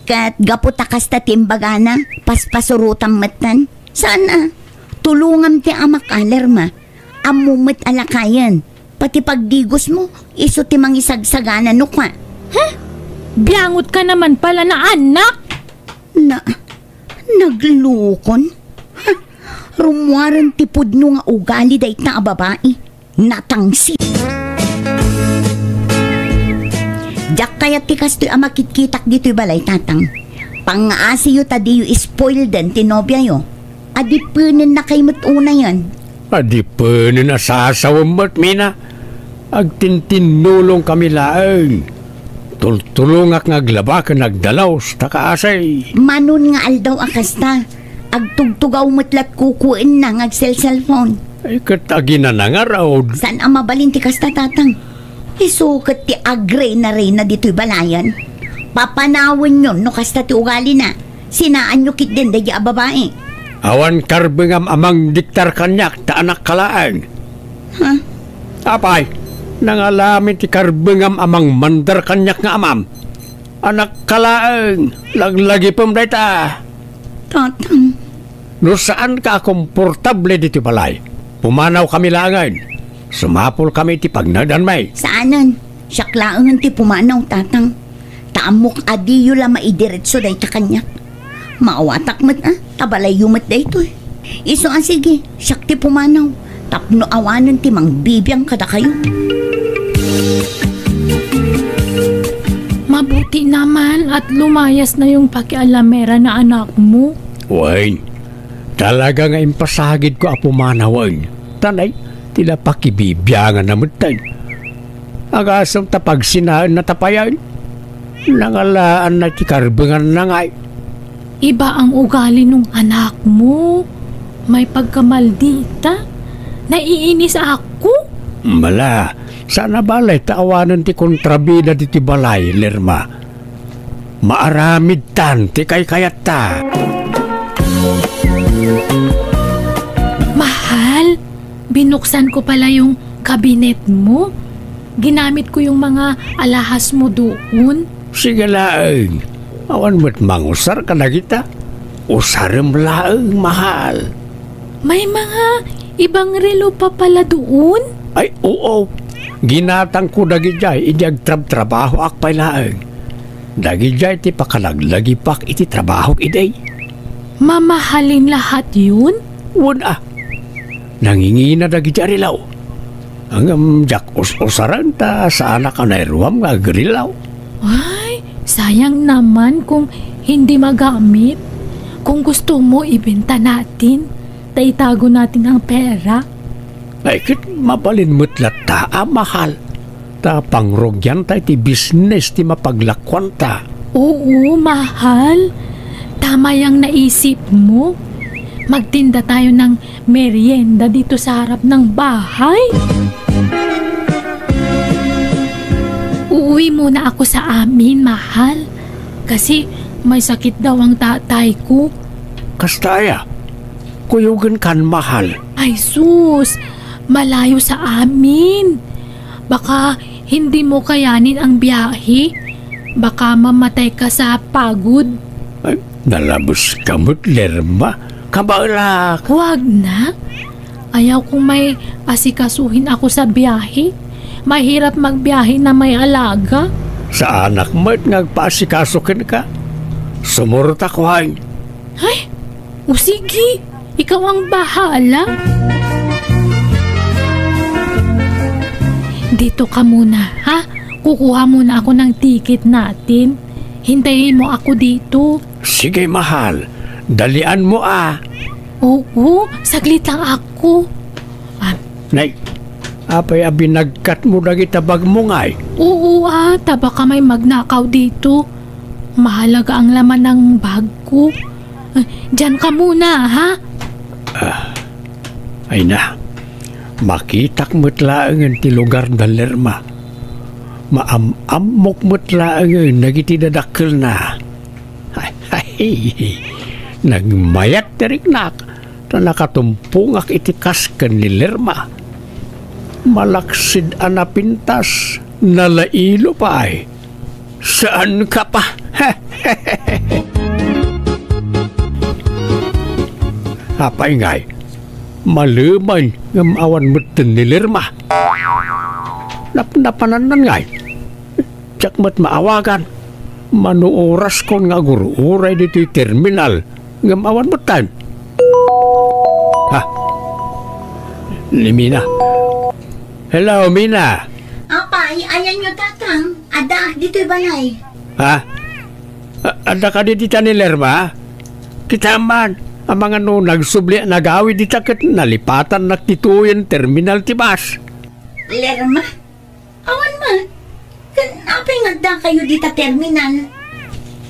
Ket gapu ta kasta ti imbagana, paspasurotam metten. Saan a? Tulongam ti amak a, Lerma. Ammo met a lakayen. Pati pagdigosmo, isu ti mangisagsagana no kua. Huh? Biangot ka naman pala na anak! Na, naglukon? Ha? Rummuaren ti pudno nga ugali dayta a babai. Natangsit. Diak kayat ti kastoy a makitkitak ditoy balay, Tatang. Pangngaasiyo ta diyo spoilden ti nobiayo. Adipenen na kay met unayen. Adipenen a sasawem met, Mina. Agtintinnulong kami laeng. Tultulongak nga aglaba ken agdalaus ta kaasi. Manon nga aldaw a kasta, agtugtugaw met lat kukuenna nga agselselpon. Ay, ket aginana ngarud. Saan a mabalin ti kasta, Tatang? Isu ket ti agreynareyna ditoy balayen. Papanawenyon no kasta ti ugalina. Sinaanyo ketdin daydi a babai. Awan karbengam a mangdiktar kaniak ta anakka laeng. Ha? Apay, nangalamin ti karbengam a mangmandar kaniak nga amam. Anakka laeng, laglagipem dayta. Tatang. No saanka a komportable ditoy balay, pumanawkami laengen. Sumapulkami iti pagnaedanmi. Saanen, siak laengen ti pumanaw, Tatang. Ta ammok a diyo la maidiretso dayta kaniak. Maawatak met a, ta balayyo met daytoy. Isu a sige, siak ti pumanaw, tapno awanen ti mangbibiang kadakayo. Mabuti naman at lumayas na yung pakialamera na anak mo. Wen, talaga nga impasagidko a pumanawen. Tanay, ti la pakibibianganna metten. Agasem ta pagsinaenna ta payen. Nangalaanna ti karbenganna ngay. Iba ang ugali nung anak mo. May pagkamaldita. Naiinis ako. Mala, sana balay ta awanen ti kontrabida ditoy balay, Lerma. Maaramidtan ti kaykayatta. Mahal, binuksan ko pala yung kabinet mo. Ginamit ko yung mga alahas mo doon. Sige laeng. Awan met mangusar kadagita. Usarem laeng, mahal. May mga ibang relo pa pala doon? Ay, oo. Ginatangko dagidiay idi agtrabtrabahoak pay laeng. Dagidiay ti pakalaglagipak iti trabahok idi. Mamahalin lahat yun? Wen a. Nangingina dagiti a relo. Ngem diak us-usaren ta saanak a nairuam nga agrilaw. Ay, sayang naman kung hindi magamit. Kung gusto mo, ibenta natin. Ta itago natin ang pera. Ay, ket mabalin met latta a mahal. Ta pangrugianta iti bisnes ti mapaglakuanta. Oo, mahal. Tama yang naisip mo. Magtinda tayo ng merienda dito sa harap ng bahay. Uuwi muna ako sa amin, mahal. Kasi may sakit daw ang tatay ko. Kasta aya? Kuyogen kan, mahal. Ay sus, malayo sa amin. Baka hindi mo kayanin ang biyahe. Baka mamatay ka sa pagod. Ay, nalabos ka met, Lerma. Kabaelak. Wag na. Ayaw kong may asikasuhin ako sa biyahe. Mahirap magbiyahe na may alaga. Saanak met nga agpaasikaso kenka. Sumurot ako, hay. Ay, o sige. Ikaw ang bahala. Dito ka muna, ha? Kukuha muna ako ng ticket natin. Hintayin mo ako dito. Sige, mahal. Dalian mo, ah. Oo, saglit lang ako. Ah, Nay, apay a binagkat mo dagita bag mo, ngay? Oo, ah, ta baka may magnakaw dito. Mahalaga ang laman ng bag ko. Ah, diyan ka muna, ha? Ah, ay na. Makitak met laengen ti lugar da Lerma. Maam-ammok met laengen dagiti dadakkelna. Ay, nagmayat ti riknak, ta nakatumpongak iti kas ken ni Lerma. Malaksid a napintas, nalailo pay. Saan ka pa? Apay ngay, malemen ngem awan metten ni Lerma. Napnapanannan ngay. Diak met maawagan. Mano oraskon nga agur-uray ditoy terminal ngem awan metten. Ha? Ni Mina. Hello, Mina. Apay, ayanyo, Tatang? Addaak ditoy balay. Ha? A-, adda kadi dita ni Lerma? Kita man, amangan no nagsubli a nagawid dita ket nalipatannak ditoyen terminal ti bus. Lerma? Awan man. Ken apay nga addakayo dita terminal?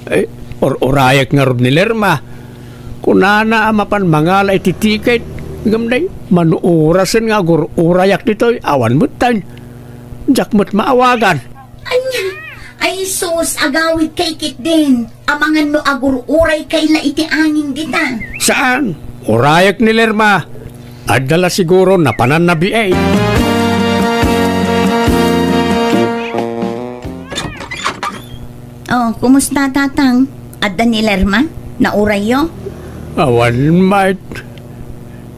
Eh, ur-urayak ngarud ni Lerma. Kunana a mapan mangala iti tiket. Ngem nay, mano orasen nga agur-urayak ditoy, awan metten. Diak met maawagan. Ania? Ay sus, agawidkay ketdin. Amangan no agur-urayka la iti angin dita. Saan? Urayak ni Lerma. Adda la siguro napananna biay. Oh, kumusta, Tatang? Adda ni Lerma? Naurayyo? Awan met.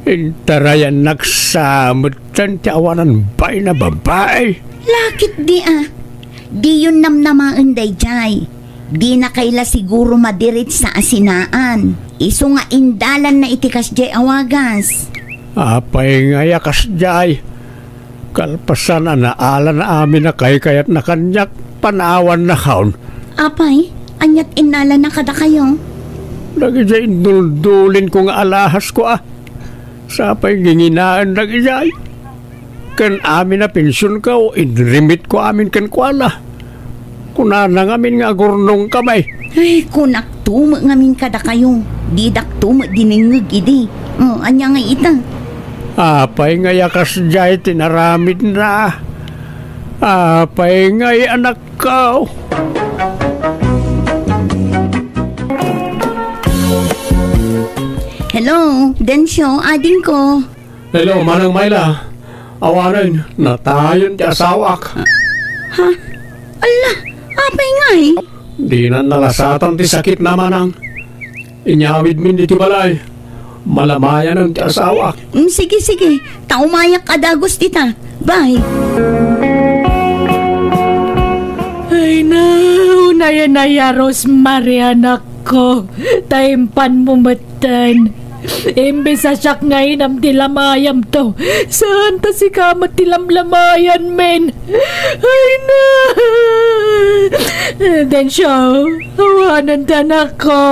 Intarayannak sa metten ti awanan bain a babai. Lakit di a. Diyon namnamaen daydiay. Dinakay la siguro madiritsa a sinaan. Isu nga indalanna iti kasdiay a wagas. Apay ngay a kasdiay? Kalpasan a naalana amin a kaykayatna kaniak, panawannakon. Apay, aniat innalana kadakayo? Dagidiay induldulinko nga alahasko a. Sapay nginginaen dagidiay. Ken amin a pensionko, inrimitko amin kenkuana. Kunana ngamin nga agurnongkami. Ay, kunakto met ngamin kadakayo. Didakto met dinengngeg idi. Oh, ania ngay ita? Apay ngay a kasdiay ti naramidna? Apay ngay, anakko? Hello, Dencio, adingko. Hello, Manang Myla. Awanen, natayen ti asawak. Ha? Ala, apay ngay? Dina nalasatan ti sakitna, Manang. Inyawidmin ditoy balay. Malamayanen ti asawak. Mm, sige, sige. Ta umayak a dagus dita. Bye. Ay, na, unay-unay a Rosemary, anakko. Ta impanmo metten. Imbes a siak nga inam ti lamayamto, saan ta sika met ti lamlamayanmin. Ay na! Dencio, awanen ti anakko.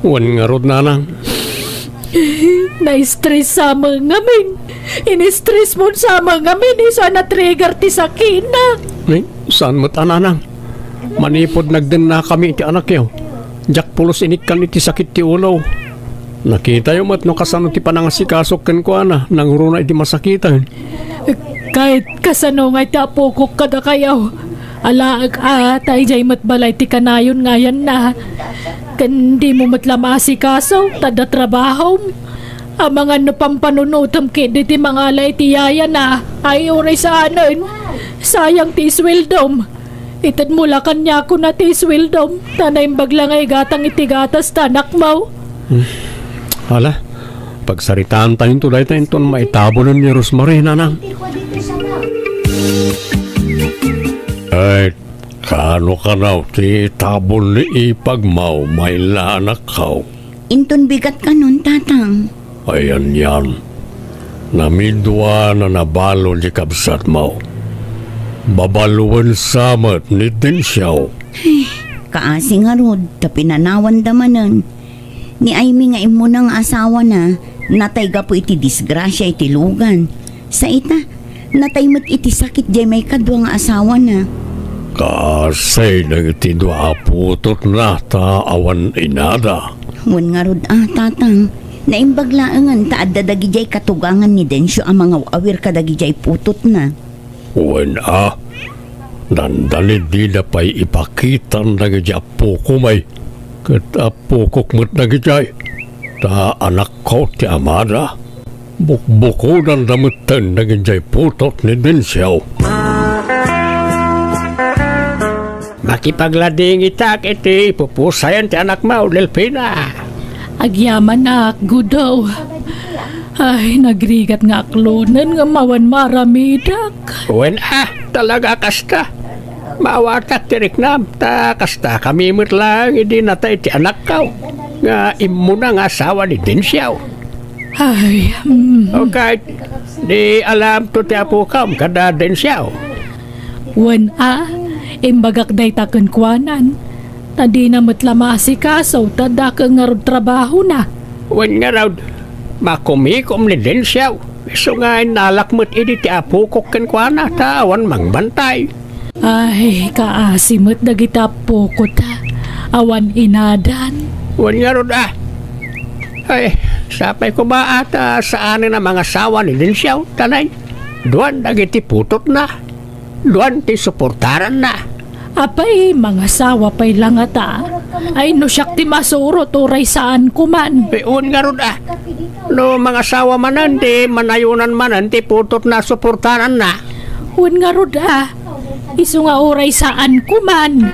Wen ngarud, Nanang. Na-stress sa met ngamin. In-stress mo sa met ngamin, isu a na-trigger ti sakina. Ni, saan met a, Nanang? Manipud nagdennakami iti anakyo, diak pulos inikkan iti sakit ti ulo. Nakitayo met no kasano ti panangasikasok kenkuana, nanguruna iti masakiten. Ket kasano ngay ti apokok kadakayo? Alaek a, ta idiay met balay ti kanayon nga ayanna. Ken dimo met la maasikaso, ta adda trabahom. Amangan no pampanunotem ketdi ti mangala iti yayana. Ay, uray saanen. Sayang ti isweldom. Itedmo la kaniakon ti isweldom, ta naimbag la nga igatang iti gatas ti anakmo. Hmm. Ala, pagsaritaantayo dayta inton maitabonen ni Rosemary, nanang. Ay, kano kano ti tabon ni ipagmo, Mayla, anakko? Inton bigat kanon, tatang. Ay, anian. Namidua a nabalo ti kabsatmo. Babaloen sa met ni Dencio. Ay, kaasi ngarud, ta pinanawanda manen. Ni Aimee nga immuna nga asawana, natay gapu iti disgrasia iti lugan. Sa ita, natay met iti sakit diay maikadua nga asawana. Kaasi dagiti dua a putotna ta awan inada. Wen ngarud a, tatang, naimbag laengen ta adda dagidiay katugangan ni Dencio a mangaw-awir kadagidiay putotna. Wen a, dandani dida pay ipakitan dagidiay appokom ay, ket appokok met dagidiay, ta anakko ti amada. Bukbukodanda metten dagidiay putot ni Dencio. Makipagladingitak iti pupusayan ti anakmo, Delfina. Agyamanak, Gudo. Ay, nagrigat nga aklonen nga awan maaramidak. Wen a, talaga kasta. Maawatak ti riknam, ta kasta kami met laeng idi natay ti anakko, nga immuna nga asawa ni Dencio. Ay, mm. O ket, di alamto ti apokom kada Dencio? Wen a, imbagak dayta kenkuanan. Ta dina met la maasikaso, ta dakkel ngarud trabahona. Wen ngarud, makumikom ni Dencio. Isu nga innalak met idi ti apokok kenkuana, ta awan mangbantay. Ay, kaasi met dagiti appokota. Awan inadan. Wen ngarud a. Ay, sapay koma a ta saanen a mangasawa ni Dencio, ta nay, duan dagiti putotna. Duan ti suportaranna. Apay, mangasawa pay la ngata. Ay, no siak ti masurot, uray saan koman. Ay, wen ngarud a. No mangasawa manen, di manayonan manen ti putotna a suportaranna. Wen ngarud a. Isu nga uray saan koman.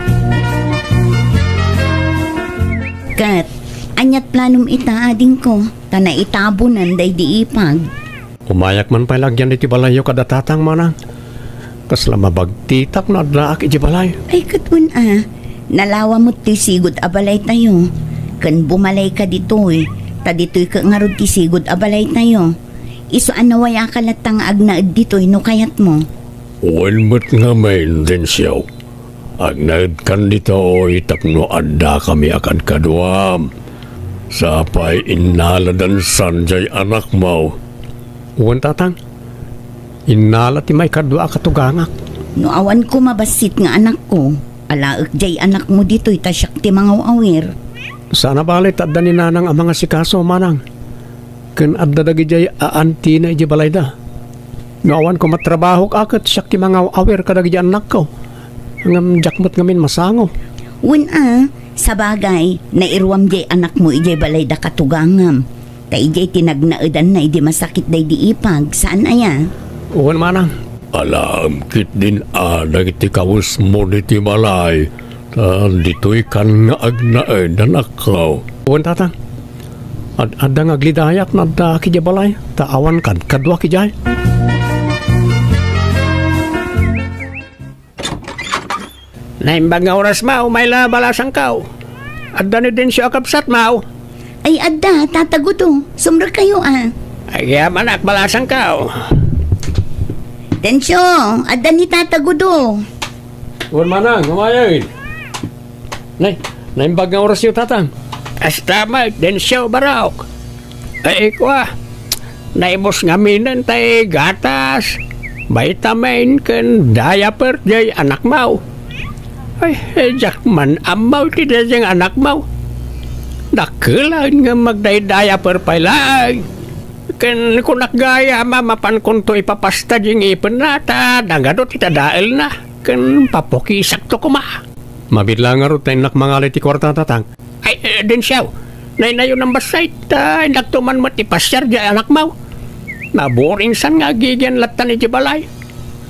Ket, aniat planom ita, adingko, ta naitabonen daydi ipag? Umayak man pay la agyan iti balayyo kada tatang, manang. Kasla mabagtitak no addaak iti balay. Ay, ket wen a, nalawa met ti sigud a balaytayo. Ken bumalayka ditoy, ta ditoy ket ngarud ti sigud a balaytayo. Isu a nawayaka latta nga agnaed ditoy no kayatmo. Wen met ngamin, Dencio. Agnaedkan ditoy tapno addakami a kadkaduam. Sapay innaladansan jay anakmo. Wen, tatang. Innala ti maikadua a katugangak. No awan koma bassit nga anakko, alaek jay anakmo ditoy ta siak ti mangaw-awir. Saan a bale ta adda ni nanang a mangasikaso, manang. Ken adda dagidiay aantina idiay balayda. No awan koma trabahok a ket siak ti mangaw-awir kadagidi annakko. Ngem diak met ngamin masango. Wen a, sabagay, nairuam diay anakmo idiay balayda katugangam. Ta idiay ti nagnaedanna idi masakit daydi ipag, saan aya? Wen manang. Alaem ketdin a dagiti kawesmo ditoy balay, ta ditoykan nga agnaed, anakko. Wen, tatang. Ad-adda nga aglidayak no addaak idiay balay, ta awan kadkaduak idiay. Naimbag nga oras, maw, mayla balasangkaw. Adda ni Dencio a kabsat, maw? Ay, adda, Tata Gudo. Sumrekkayo, a. Agyamanak, balasangkaw. Dencio, adda ni Tata Gudo. Wen manang, umayay. Nay, naimbag nga orasyo, tatang. Kasta met, Dencio, barok. Ay, kua, naibus ngaminen tay gatas, vitamin, ken diaper jay anakmaw. Ay, eh, diak man ammaw ti daydiay anakmaw. Dakkel laeng nga magdaydayaper pay laeng. Ken kunak gayam a mapankonto ipapasta diay ngipenna ta nangadu ti tadaelna. Ken papukisakto koma. Mabiit laeng ngarud ta innak mangalay ti kuarta, Tatang. Ay, eh, Dencio, naynayonam bassit ta innakto man met ipasiar diay anakmo. Naburinsan nga agigian lattan idiay balay.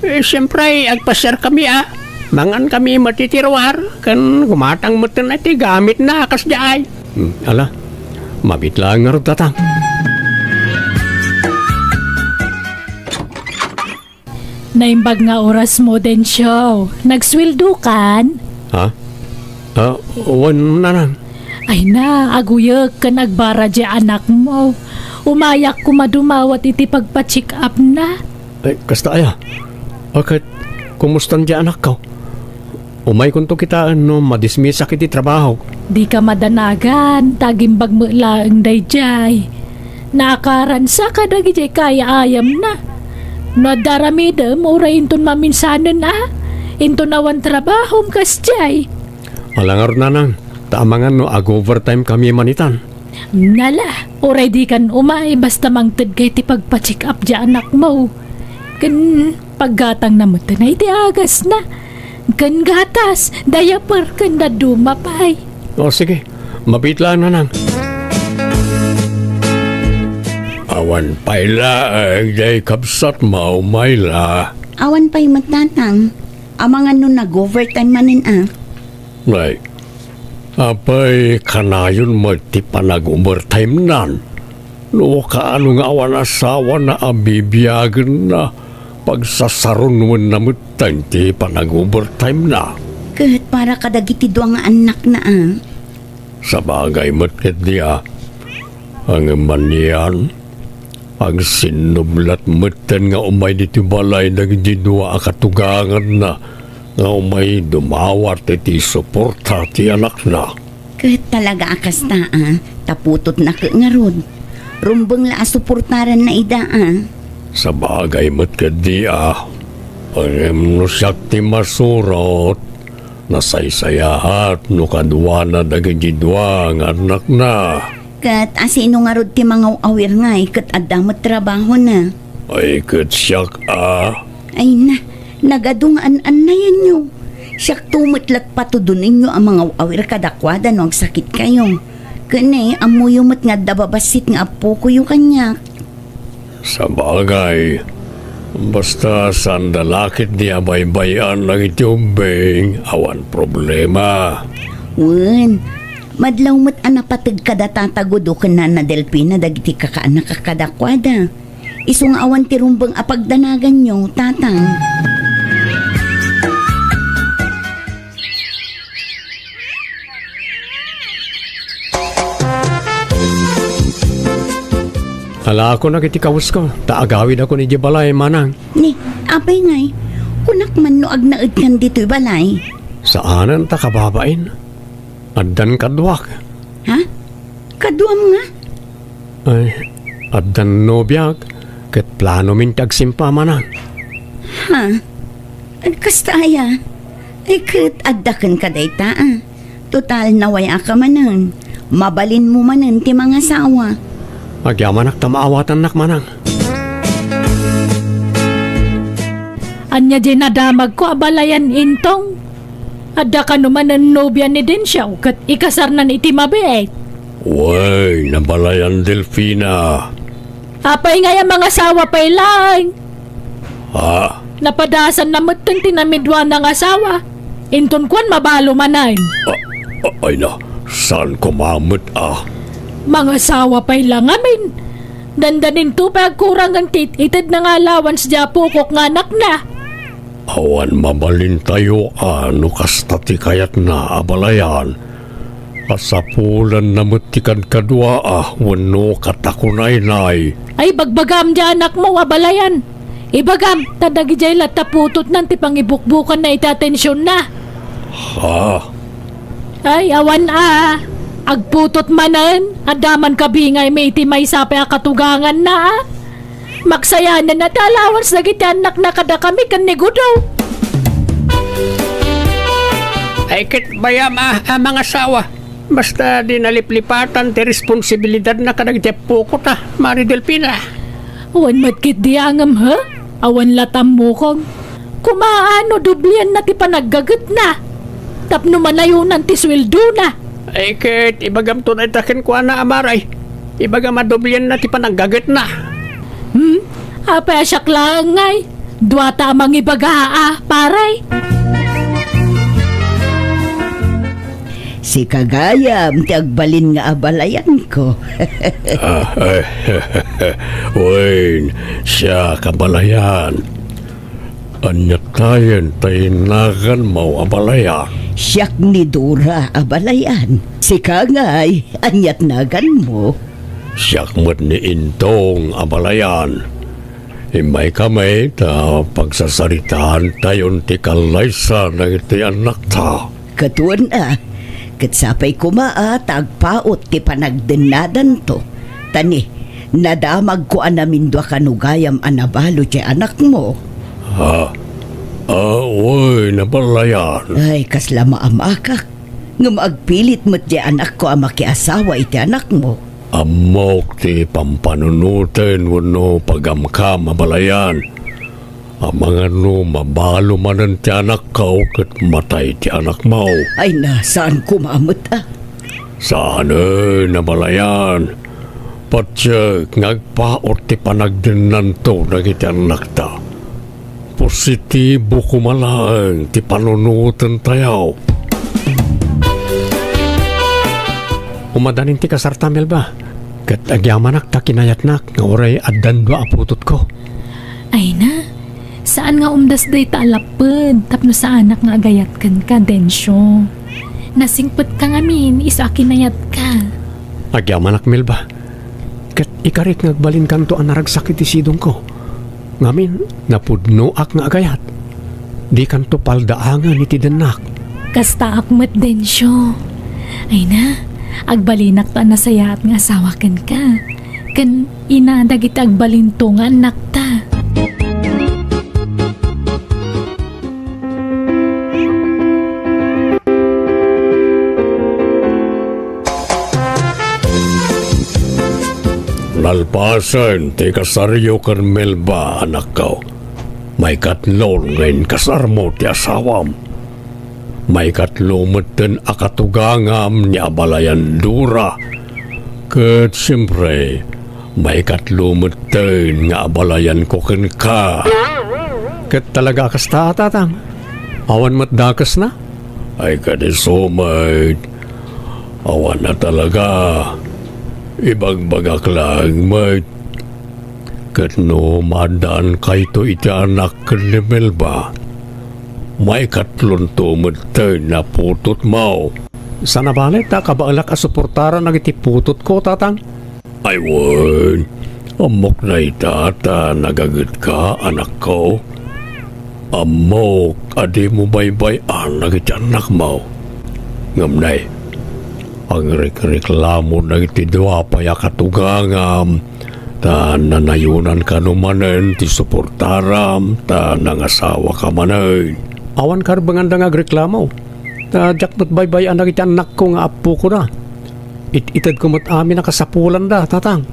Eh, siempre, agpasiarkami a. Mangankami met iti ruar, ken gumatang metten ti gamitna a kasdiay. Hmm, ala, mabiit laeng ngarud, Tatang. Naimbag nga orasmo, Dencio. Nagsueldokan? Ha? Ah, wen, Nanang. Ay na, aguyek ken agbara diay anakmo. Umayak koma dumawat iti pagpa-check-upna. Ay, kasta aya? A, ket kumustan diay anakko? Umaykonto kitaen no madismisak iti trabaho. Dika madanagan, ta agimbag met laeng daydiay. Naakaransa kadagiti kaay-ayamna. No adda aramidem, uray inton maminsanen a, inton awan trabahom kasdiay. Ala ngarud, Nanang, ta amangan no ag-overtime kami manitan. Nala, uray dikan umay, basta mangtedka iti pagpa-check-up diay anakmo. Ken paggatangna met iti agasna. Ken gatas, diaper, ken dadduma pay. O, sige. Mabiit laeng, Nanang. Awan pay laeng diay kabsatmo, Myla. Awan pay met, Tatang. Amangan no nag-overtime manen a. Nay, apay kanayon met ti panag-overtime-nan? No kaano nga awan asawana a bibiagenna, pagsasarunoenna metten ti panag-overtime-na. Ket para kadagiti dua nga annakna a. Sabagay met ketdi a. Ngem anian, agsinnublat metten nga umay ditoy balay dagiti dua a katuganganna nga umay dumawat iti suporta ti anakna. Ket talaga a kasta a, ta putotna ket ngarud. Rumbeng la a suportaranna ida a. Sabagay met ketdi a. Ngem no siak ti masurot, nasaysayaat no kaduana dagiti dua nga annakna. Ket asino ngarud ti mangaw-awir ngay ket adda met trabahona? Ay, ket siak a. Ay na, nagadu nga an-annayanyo. Siakto met la ti patudoninyo a mangaw-awir kadakuada no agsakitkayo. Ken ne, ammoyo met nga adda babassit nga appokoyo kaniak. Sabagay, basta saanda la ketdi a baybay-an dagiti ubbing, awan problema. Wen, madlaw met a napateg kada Tata Gudo ken Nana Delfina dagiti kakaannak a kadakuada. Isu nga awan ti rumbeng a pagdanaganyo, Tatang. Alakonak iti kawesko, ta agawidakon idiay balay, manang. Ni, apay ngay, kunak man no agnaedkan ditoy balay? Saanen ta kababain. Addan kaduak. Ha? Kaduam nga? Ay, addan nobiak, ket planomin ti agsimpa, manang. Ha? Kasta aya? Ay, ket adda kenka dayta a. Total, naway-aka manen. Mabalinmo manen ti mangasawa. Agyamanak ta maawatannak, manang. Ania diay nadamagko a balayan, Intong? Adda kano manen nobia ni Dencio ket ikasarnan iti mabiit? Wen, nabalayan, Delfina. Apay ngay a mangasawa pay laeng? Ha? Napadasanna metten ti namiduana nga asawa. Inton kuan, mabalo manen. A-, a-, ay na, saan koma met a? Mangasawa pay la ngamin. Dandaninto pay agkurangen ti it-itedna nga allowance diay apokok nga anakna. Awan mabalintayo a no kasta ti kayatna a balayan. Asapulanna met ti kadkaduaa wenno katakunaynay. Ay, bagbagam diay anakmo a balayan. Ibagam, ta dagidiay latta putotnan ti pangibukbukanna iti atensionna. Ha? Ay, awan a. Agputot manen, adda man kabingaymi iti maysa pay a katuganganna a. Maksayanan a ti allowance dagiti annakna kadakami ken ni Gudo. Ay, ket bayam a, a mangasawa. Basta di naliplipatan ti responsibilidadna kadagiti appoko ta, Mari Delfina. Awan met ketdi angem, ha? Awan la tammukon. Kumaano doblianna ti panaggagetna? Tapno manayonan ti sueldona. Ay, ket ibagamto dayta kenkuana, Amari. Ibagam a doblianna ti panaggagetna. Hmm? Apay a siak laeng ngay? Duata a mangibaga a, pare. Sika gayam ti agbalin nga abalayanko. Ah, eh, wen, siak abalayan. Ania tayen ti naganmo abalayan? Siak ni Dora abalayan. Sika ngay, ania ti naganmo? Siak met ni Intong abalayan. Immaykami ta pagsasaritaantayon ti kallaysa dagiti annakta. Ket wen a, ket sapay koma a ta agpaut ti panagdennadanto. Ta ni, nadamagko a namindua kano gayam a nabalo ti anakmo. Ha? Ah, wen, abalayan. Ay, kasla maamakak. Ngem agpilit met ti anakko a makiasawa iti anakmo. Ammok ti pampanunoten wenno pagamkam abalayan. Amangan no mabalo manen ti anakko ket matay ti anakmo. Ay na, saan koma met a. Saanen abalayan. Patiek nga agpaut ti panagdennanto dagiti annakta. Positibo koma laeng ti panunotentayo. Umadanin ti kasarta, Melba. Ket agyamanak ta kinayatnak nga uray addan dua a putotko. Ay na, saan nga umdas dayta a lapped tapno saanak nga agayat kenka, Dencio. Nasingpetka ngamin isu a kinayatka. Agyamanak, Melba. Ket ikarik nga agbalinkanto a naragsak iti sidongko. Ngamin, napudnoak nga agayat. Dikanto paldaangen iti dennak. Kastaak met, Dencio. Ay na, agbalinak ta nasayaat nga asawa kenka. Ken ina dagiti agbalinto nga annakta. Nalpasen ti kasaryo ken Melba, anakko. Maikatlo nga inkasarmo ti asawam. Maikatlo metten a katugangam ni abalayan Dora. Ket siempre, maikatlo metten nga abalayanko kenka. Ket talaga a kasta, Tatang? Awan met dakesna? Ay, kadi isu met. Awan a talaga. Ibagbagak laeng met. Ket no maaddankayto iti anak ken ni Melba, maikatlonto metten a putotmo. Saan a bale ta kabaelak a suportaran dagiti putotko, Tatang? Ay wen, ammok dayta ta nagagetka, anakko. Ammok a dimo baybay-an dagiti annakmo. Ngem nay, agrekreklamo dagiti dua pay a katugangam, ta nanayonan kano manen ti suportaram, ta nangasawaka manen. Awan karbenganda nga agreklamo, ta diak met baybay-an dagiti annakko nga appokoda. It-itedko met amin a kasapulanda, Tatang.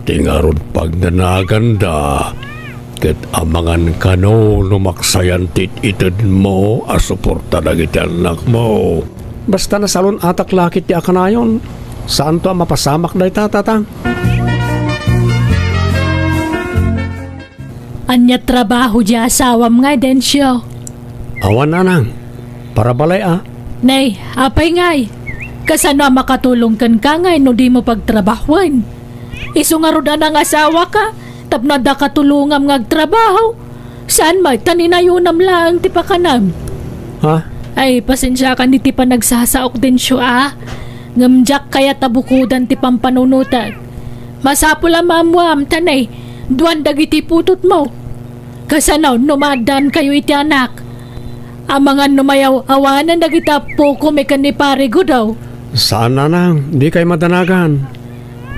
Ti ngarud pagdanaganda, ket amangan kano no maksayan ti it-itedmo a suporta dagiti annakmo. Basta nasalun-atak la ketdi a kanayon, saanto a mapasamak dayta, Tatang. Ania trabaho di asawam nga, Dencio? Awan, nanang. Para balay a. Nay, apay ngay? Kasano a makatulong kenka ngay no dimo pagtrabahoen? Isu ngarud a nangasawaka, tapno adda katulongam nga agtrabaho. Saan met ta ninayonam laeng ti pakanam. Ha? Ay, pasensiakan iti panagsasaok, Dencio, a. Ngem diak kayat a bukodan ti pampanunotek. Masapul a maammuam ta nay, duan dagiti putotmo. Kasano no maaddaankayo iti anak? Amangan no mayaw-awanen dagiti appoko mi ken ni Pare Gudaw. Saan, nanang, dikay madanagan.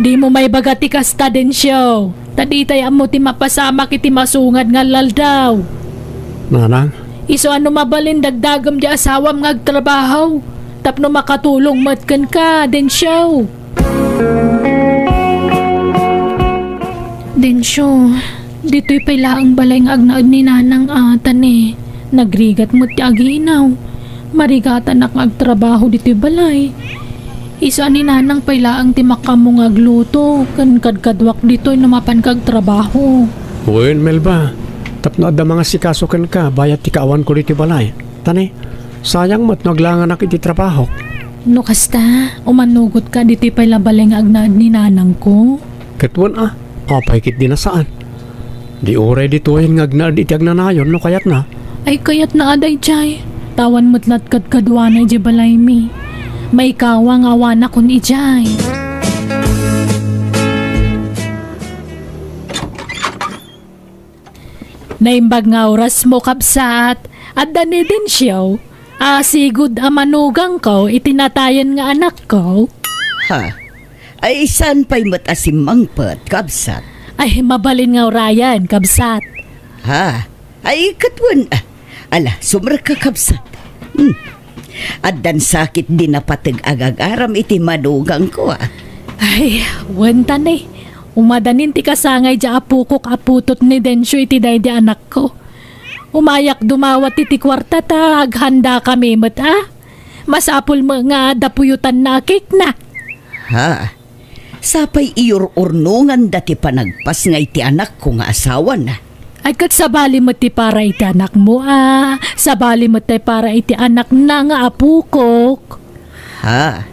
Dimo maibaga ti kasta, Dencio, ta ditay ammo ti mapasamak iti masungad nga aldaw. Nanang? Isu a no mabalin dagdagem ti asawam nga agtrabaho, tapno makatulong met kenka, Densyo. Densyo, ditoy pay laeng balay nga agnaed ni Nanang a, ta ne, nagrigat met ti aginaw. Marigatanak nga agtrabaho ditoy balay. Isu a ni Nanang pay laeng ti makaammo nga agluto ken kadkaduak ditoy no mapanka agtrabaho. Wen, Melba, tapno adda mangasikaso kenka bayat ti kaawanko ditoy balay. Ta ne, sayang met no aglanganak iti trabahok. No kasta, umanugotka ditoy pay la balay nga agnaed ni Nanangko. Ket wen a, apay ketdi a saan? Di uray ditoyen nga agnaed iti agnanayon no kayatna. Ay, kayatna a daydiay. Awan met la ti kadkaduana idiay balaymi. Maikawa nga awanakon idiay. Naimbag nga orasmo, kabsat. Adda ni Densyo a sigud a manugangko iti natayen nga anakko. Ha? Ay, saan pay met a simmangpet, kabsat? Ay, mabalin nga urayen, kabsat. Ha? Ay, ket wen, ah. Ala, sumrekka, kabsat. Hmm. Addan sakit di napateg agagaram iti manugangko, ah. Ay, wen ta ne. Umadanin ti kasangay diay apokok a putot ni Densyo iti daydi anakko. Umayak dumawat iti kuarta ta aghandakami met, ah. Masapul met nga adda puyotanna a cake na. Ha? Sapay iyur-urnonganda ti panagpasngay ti anakko nga asawana. Ay, ket sabali met ti para iti anakmo, a. Sabali met ti para iti anakna nga apokok. Ha?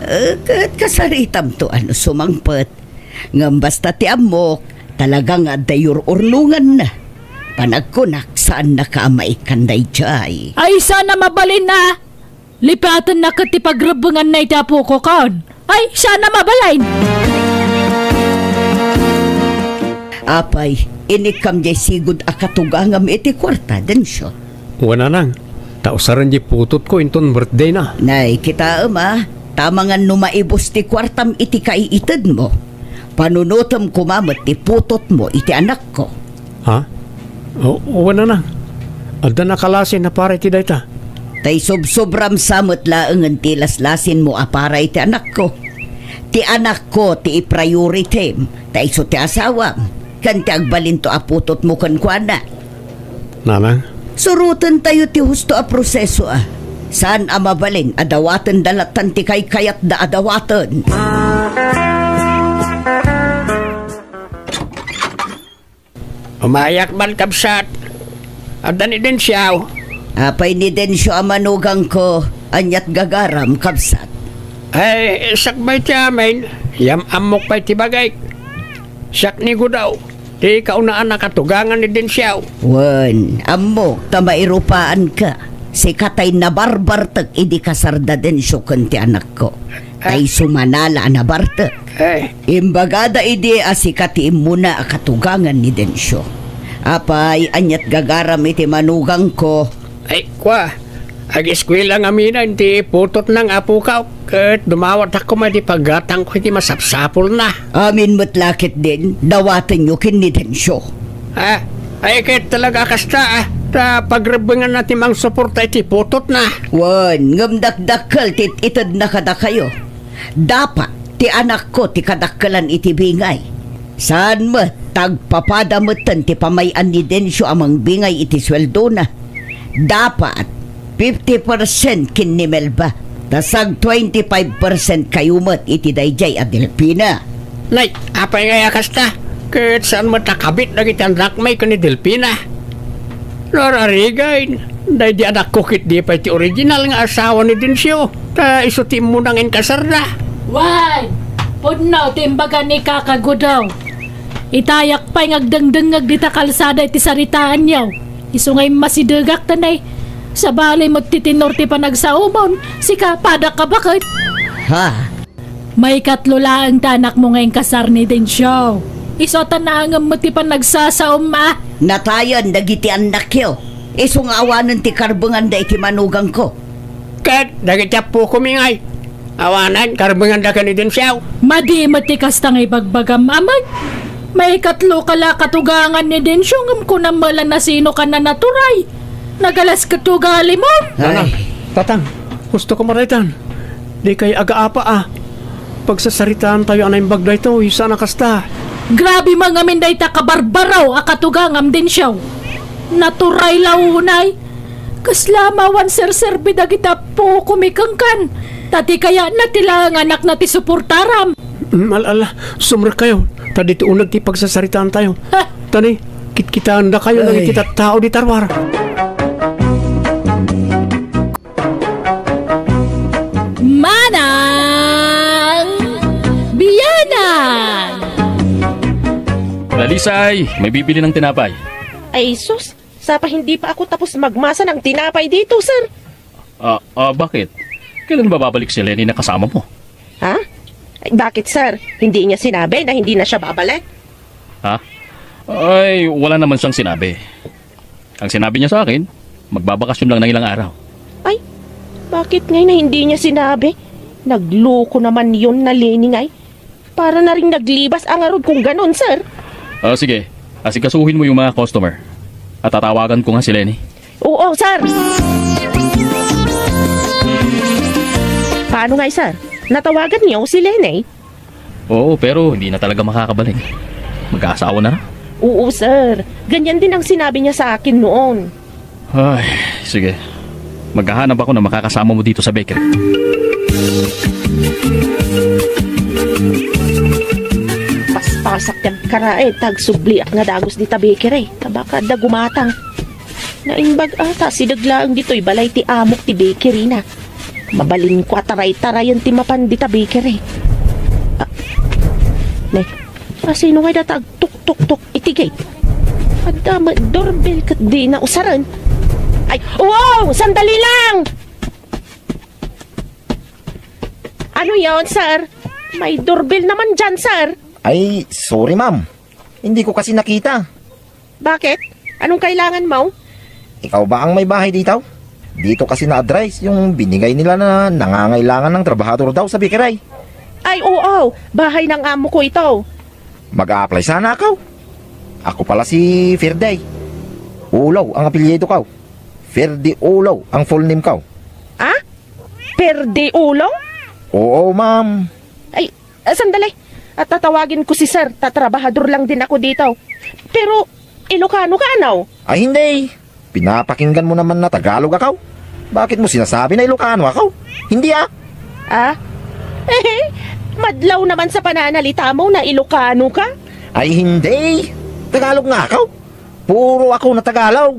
Eh, ket kasaritamto a no sumangpet. Ngem basta ti ammok, talaga nga adda iyur-urnonganna. Panagkunak, saannaka a maikkan daydiay. Ay, saan a mabalin a lipatenna ket ti pagrebbenganna iti apokokon. Ay, saan a mabalin. Apay, inikkam diay sigud a katugangam iti kuarta, Densyo? Wen, Nanang, ta usaren diay putotko inton birthdayna. Nay, kitaem a, ta amangan no maibus ti kuartam iti kaiitedmo, panunotem koma met ti putotmo iti anakko. Ha? O, wen, Nanang. Adda nakalasin a para iti dayta. Ta isubsubram sa met laengen ti laslasinmo a para iti anakko. Ti anakko ti i-prioritim, ta isu ti asawam, ken ti agbalinto a putotmo kenkuana. Nanang? Surotentayo ti husto a proseso, a. Saan a mabalin a dawatenda lattan ti kaykayatda a dawaten. Umayak man, kabsat. Adda ni Densyo? Apay ni Densyo a manugangko, aniat gagaram, kabsat? Ay, sakbay ti amin, yam-ammok pay ti bagik. Siak ni Gudaw, ti kaunaan a katugangan ni Densyo. Wen, ammok ta mairupaanka. Sika tay nabarbartek idi kasarda Densyo ken ti anakko. Tay sumanala a nabartek. Eh. Imbagada idi a sika ti immuna a katugangan ni Densyo. Apay, aniat gagaram iti manugangko? Ay, kua, ageskuela ngamin ti putotna nga apokak, ket dumawatak koma iti paggatangko iti masapsapulna. Amin met la ketdin, dawatenyo ken ni Densyo. Ah, ay, ket talaga kasta, ah, ta pagrebbenganna ti mangsuporta iti putotna. Wen, ngem dakdakkel ti it-itedna kadakayo. Dapat ti anakko ti kadakkelan iti bingay. Saan met, ta agpapada metten ti pamay-an ni Densyo a mangbingay iti sueldona. Dapat fifty percent ken ni Melba, ta sag twenty-five percent kayo met iti daydiay a Delfina. Nay, apay ngay a kasta? Ket saan met a kabit dagiti annakmi ken ni Delfina? Nararigan, daydi anakko ket di pay ti original nga asawa ni Densyo, ta isu ti immuna nga inkasarda. Wen, pudno ti imbaga ni Kaka Gudaw. Itayak pay nga agdengdengngeg dita kalsada iti saritaanyo. Isu nga immasidegak ta nay, sabali met ti tenor ti panagsaomon, sika padak a baket. Ha? Maikatlo laeng ti anakmo nga inkasar ni Densyo. Isu ta naangem met ti panagsasaom a. Natayen dagiti annakyo. Isu nga awanen ti karbenganda iti manugangko. Ket dagiti appokomi ngay, awanen karbenganda ken ni Densyo. Madi met ti kasta nga ibagbagam, Amay. Maikatlo ka la katugangan ni Densyo, ngem kunam met la nasino ka nanaturay. Nagalas ket ugalimon. Nanang, ay. Tatang, Gusto ko maraydan. Dikay agaapa a. Pagsasaritaantayo a naimbag daytoy, saan a kasta. Grabe man ngamin dayta kabarbaro a katugangam, Dencio. Naturay la unay. Kasla mawan serserbi dagita puko mi kenkan. Ta ti kayatna ti laenganakna ti suportaram. Mm, al-, ala, sumrekkayo. Ta ditoy uneg ti pagsasaritaantayo. Ha? Tani, kitkitaendakayo dagiti tattao dita ruar. Manang Bianang! Dalisay, may bibili ng tinapay. Ay, sus! Sapa hindi pa ako tapos magmasa ng tinapay dito, sir. Ah, ah, bakit? Kailan ba babalik si Lenny na kasama mo? Ha? Ay, bakit, sir? Hindi niya sinabi na hindi na siya babalik? Ha? Ay, wala naman siyang sinabi. Ang sinabi niya sa akin, magbabakasyon lang ng ilang araw. Ay, bakit ngay na hindi niya sinabi? Nagloko naman yun na Lenny ngay. Para na rin naglibas ang arod kung ganun, sir. Ah, sige. Asikasuhin mo yung mga customer. At tatawagan ko nga si Lenny. Oo, sir. Paano nga, sir? Natawagan niyo si Lenny? Oo, pero hindi na talaga makakabalik. Mag-aasawa na. Oo, sir. Ganyan din ang sinabi niya sa akin noon. Ay, sige. Maghahanap ako na makakasama mo dito sa bakery. Paspasak ti agkaraed, ta agsubliak nga dagus dita bakery. Ta baka adda gumatang. Naimbag a ta, sideg laeng ditoy balay ti amok ti bakery na. Mabalinko a taray-tarayen ti mapan dita bakery. Ah, ne, asino ngay data agtuktuktok iti gate? Adda met doorbell ket dina usaren. Ay, wow! Sandali lang! Ano yon, sir? May doorbell naman dyan, sir. Ay, sorry, ma'am. Hindi ko kasi nakita. Bakit? Anong kailangan mo? Ikaw ba ang may bahay dito? Dito kasi na-address yung binigay nila na nangangailangan ng trabahador daw sa bakery. Ay, oo. Bahay ng amo ko ito. Mag-a-apply sana ako. Ako pala si Ferdy. Ulaw ang apelyido ko. Ferdy Ulaw ang full name ko. Ah? Ferdy Ulaw? Oo, ma'am. Ay, ah, sandali. At tatawagin ko si sir. Tatrabahador lang din ako dito. Pero, Ilocano ka, ano? Ay, hindi. Pinapakinggan mo naman na Tagalog ako. Bakit mo sinasabi na Ilocano ako? Hindi, ah. Ah? Madlaw naman sa pananalita mo na Ilocano ka? Ay, hindi. Tagalog nga ako. Puro ako na Tagalog.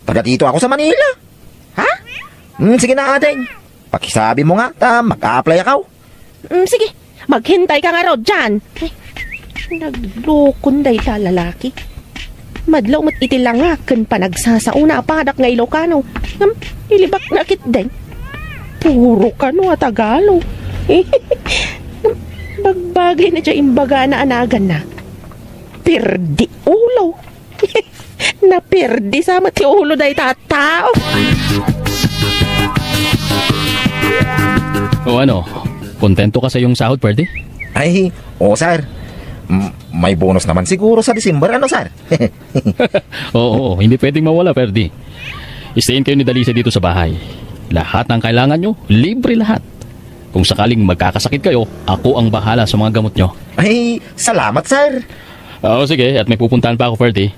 Taga dito ako sa Manila. Ha? Hmm, sige na, ate. Pakisabi mo nga, ta mag-a-apply ako. Mm, sige, maghintay ka nga rod dyan. Ay, naglukon dayta lalaki. Madlaw met iti langak ken panagsasao na a padak nga Ilocano. Ngem, ilibak na ketdin. Puro kano a Tagalog. Bagbagay na dya imbagana a naganna. Perdi ulo. Naperdi sa met ti ulo dayta a tao. O ano, kontento ka sa iyong sahod, Ferdy? Ay, oo, sir. M-, may bonus naman siguro sa December, ano, sir? Oo, oo, hindi pwedeng mawala, Ferdy. Stayin kayo ni Dalisay dito sa bahay. Lahat ng kailangan nyo, libre lahat. Kung sakaling magkakasakit kayo, ako ang bahala sa mga gamot nyo. Ay, salamat, sir. Oo, sige. At may pupuntahan pa ako, Ferdy.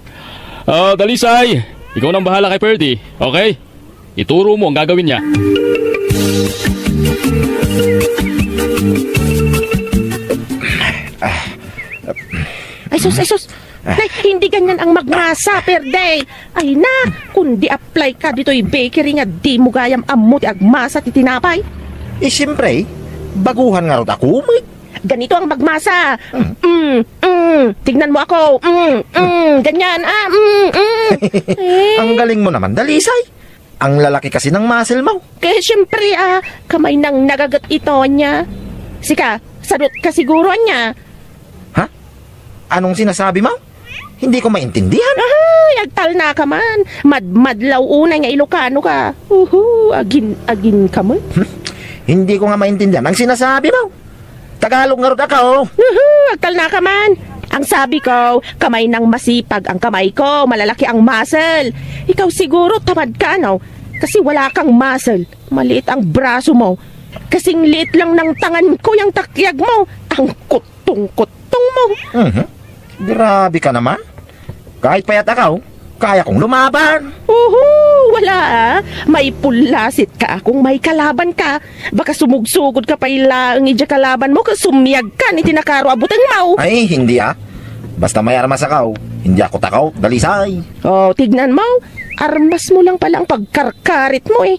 Ah, Dalisay, ikaw nang bahala kay Ferdy, okay? Ituro mo ang gagawin niya. Ay, sus, ay, sus. Nay, hindi ganyan ang magmasa, Perday. Ay, na, kundi apply ka ditoy bakery nga di mo gayam ammo ti agmasa ti tinapay. Eh, siyempre, baguhan nga rod ako, may. Ganito ang magmasa. Mm. Mm, mm. Tignan mo ako. Mm, mm. Ganyan, ah, mm, mm. Eh. Ang galing mo naman, Dalisay. Ang lalaki kasi ng muscle mo. Kaya siyempre, ah, kamay nang nagagat ito niya. Sika, sadot ka siguro niya. Ha? Anong sinasabi mo? Hindi ko maintindihan. Ay, agtalna ka man. Madmadlaw unay nga Ilocano ka. Uhu, agin-agin ka man. Hmm? Hindi ko nga maintindihan ang sinasabi mo. Tagalog nga rod ako. Uhu, agtalna ka man. Ang sabi ko, kamay nang masipag ang kamay ko, malalaki ang muscle. Ikaw siguro, tamad ka, ano? Kasi wala kang muscle. Maliit ang braso mo. Kasing liit lang ng tangan ko yung takyag mo. Ang kutong-kutong mo. Mhm. Grabe ka naman. Kahit payat ako, kaya kong lumaban. Uhu, wala ah. May pulasit ka kung may kalaban ka. Baka sumugsugod ka pa ilaeng iti kalaban mo, ket sumiag ka ni tinakaro a buteng mo. Ay, hindi ah. Basta may armas ako, hindi ako takaw, Dalisay. Oh, tignan mo. Armas mo lang pala ang pagkarkarit mo eh.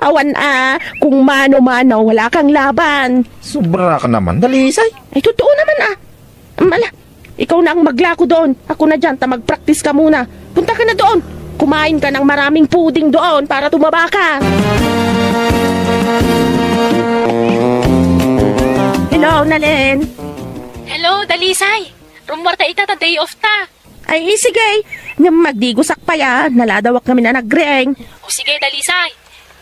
Awan ah, kung mano-mano, wala kang laban. Sobra ka naman, Dalisay. Ay, totoo naman ah. Mala, ikaw na ang maglako doon. Ako na dyan, ta magpraktis ka muna. Punta ka na doon. Kumain ka ng maraming puding doon para tumaba ka. Hello, Nalen. Hello, Dalisay. Rummuarta ita ta day off ta. Ay, sige. Nga magdigusak pa ya. Naladawak kami na nagrieng. O sige, Dalisay.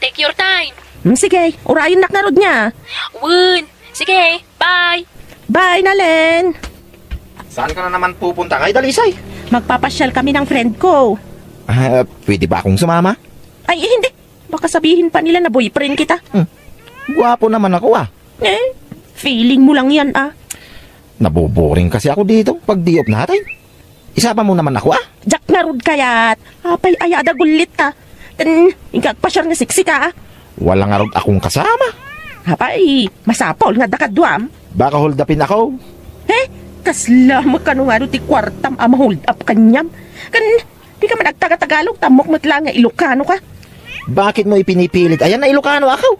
Take your time. Hmm, sige, urayon nak narod niya. Wen. Sige, bye. Bye, Nalen. Saan ka na naman pupunta kay Dalisay? Magpapasyal kami ng friend ko. Ah, pwede ba akong sumama? Ay, hindi. Baka sabihin pa nila na boyfriend kita. Hmm. Guwapo naman ako ah. Eh, feeling mo lang yan ah. Naboboring kasi ako dito pag day off natin. Isama mo naman ako ah. Diak ngarud kayat. Apay aya a dagullit ta. Ken, inka agpasyar nga sexy ka ah. Wala ngarud akong kasama. Apay, masapul nga adda kaduam. Baka hold upin ako. He? Kasla met kano nga ti kuartam a ma-hold up kaniam. Ken, di ka man agtaga-Tagalog, ta ammok met la nga Ilocano ka. Bakit mo ipinipilit? Ayan na Ilocano ako.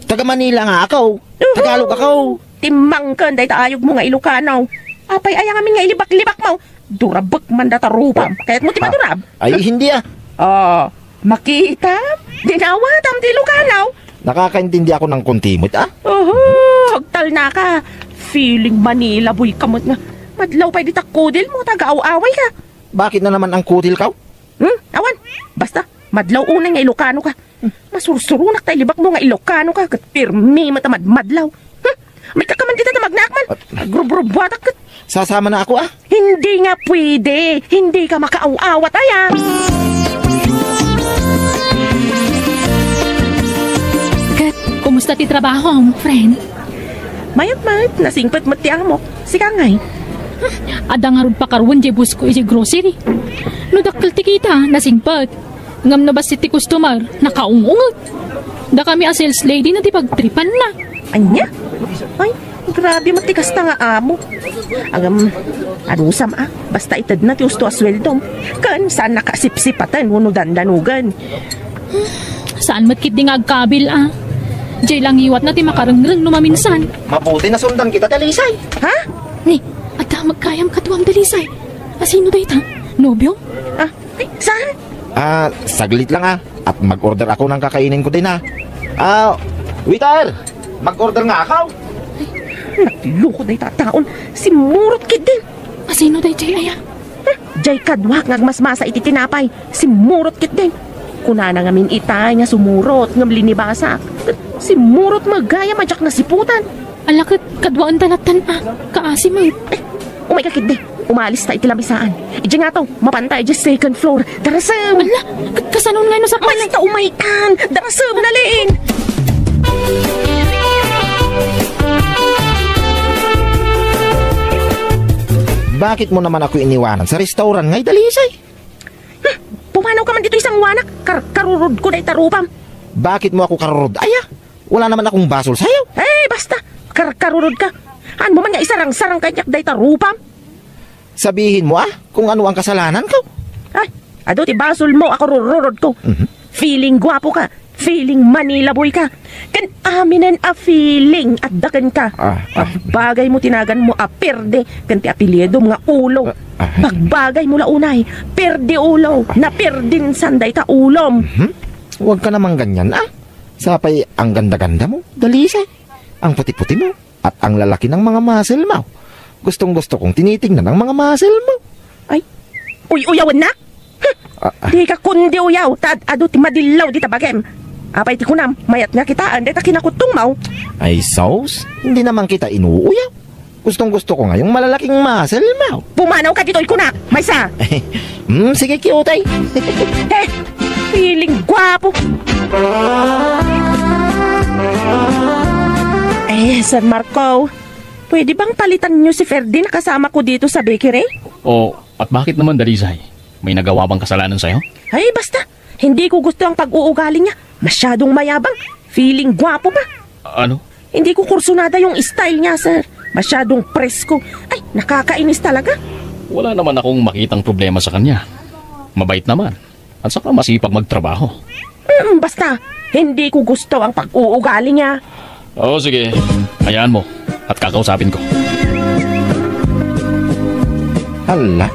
Taga Manila nga ako. Uhu. Tagalog ako. Timmangken dayta ayog mo nga Ilocano. Apay aya ngamin nga ilibak-libak mo? Durabek man data rupam. Kayat mo ti madurab? Ay, hindi ah. Oh, makita? Dinawatam ti Ilocano. Nakakaintindi ako ng konti met ah. Oho, agtalna ka. Feeling Manila boy ka met nga. Madlaw pay dita kudil mo, taga-aw-away ka. Bakit na naman ang kudil ka? Hmm? Awan. Basta, madlaw unay nga Ilocano ka. Masursurunak ta ilibak mo nga Ilocano ka, ket pirmi met a madmadlaw. Huh? May kakaman dita ta magnaak man. At Agrubrubuatak ket. Sasama na ako ah. Hindi nga pwede. Hindi ka makaaw-awat aya. Ket, kumusta ti trabahom, friend? Mayat met, nasingpet met ti amok. Sika ngay? Adda ngarud pakaruan jay boss ko ijay grocery. No dakkel ti kita, nasingpet. Ngem no bassit ti customer, nakaung-unget. Dakami a sales lady na ti pagtripanna. Ania? Ay, grabe met ti kasta nga amo. Agam, anusam a, basta itedna ti usto a sueldom. Ken saan nakasipsipaten wenno dandanogen. Saan met ketdi nga agkabil a. Jay la ngiwatna ti makarengreng no maminsan. Mabuti nasundan kita, Dalisay. Ha? Ni, adda met gayam kaduam, Dalisay. Asino dayta? Nobiom? Ah, ay, saan? Ah, saglit lang ah. At mag-order ako ng kakainin ko din ah. Ah, waiter! Mag-order nga ako. Nagloko dayta a taon. Simmurot ketdin. Asino dayjay aya? Hmm, jay kaduak nga agmasmasa iti tinapay. Simmurot ketdin. Kunana ngamin itay nga sumurot ngem linibasak. Simmurot met gayam a diak nasiputan. Ala ket kaduaenta lattan a. Kaasi met. Eh, umay ka ketdi. Umalis ta iti lamisaan. Idiay ngato, mapanta idiay second floor. Darasem! Ala, ket kasano ngay no sakbay? Basta umay kan! Darasem, Nalen! Bakit mo naman ako iniwanan sa restaurant ngay, Dalisay? Hmm, pumanaw ka man ditoy sangoanak. Kar-, karurod ko dayta rupam. Bakit mo ako karurod? Aya, wala naman akong basol sayo. Eh, basta. Kar-, karurod ka. Haan mo man nga isarang-sarang kaniak dayta rupam? Sabihin mo, ah, kung ano ang kasalanan ko. Ay, adu ti basol mo a karururod ko. Mhm. Feeling guapo ka. Feeling Manila boy ka. Ken aminen a feeling adda kenka. Ah, ah. Pagbagay mo ti nagan mo a Perde ken ti apelyidom nga Ulo. Ah, ah. Pagbagay mo la unay, Perde Ulo, napirdinsan dayta ulom. Mhm. Huwag ka naman ganyan, ah. Sapay ang ganda-ganda mo, Dalisay. Ang puti-puti mo. At ang lalaki ng mga muscle mo. Gustong-gusto kong tinitingnan ang mga muscle mo. Ay, uy-uyawennak? Hm! Ah, ah. Dika kundi uyaw, ta ad-adu ti madillaw dita bagim. Apay ti kunam, mayat nga kitaan dayta kinakutongmo. Ay, sus, hindi naman kita inuuyaw. Gustong-gusto ko nga yung malalaking muscle mo. Pumanaw ka ditoy kunak, maysa. Hmm, sige, cutie. He! Feeling guwapo. Eh, Sir Marco, pwede bang palitan niyo si Ferdy na kasama ko dito sa bakery? Oh, at bakit naman, Dalisay? May nagawa bang kasalanan sa'yo? Ay, basta. Hindi ko gusto ang pag-uugali niya. Masyadong mayabang. Feeling guwapo pa. Ano? Hindi ko kursunada yung style niya, sir. Masyadong presko. Ay, nakakainis talaga. Wala naman akong makitang problema sa kanya. Mabait naman. At saka masipag magtrabaho. Mm, basta, hindi ko gusto ang pag-uugali niya. Oo, sige. Hayaan mo. At kakausapin ko. Hala,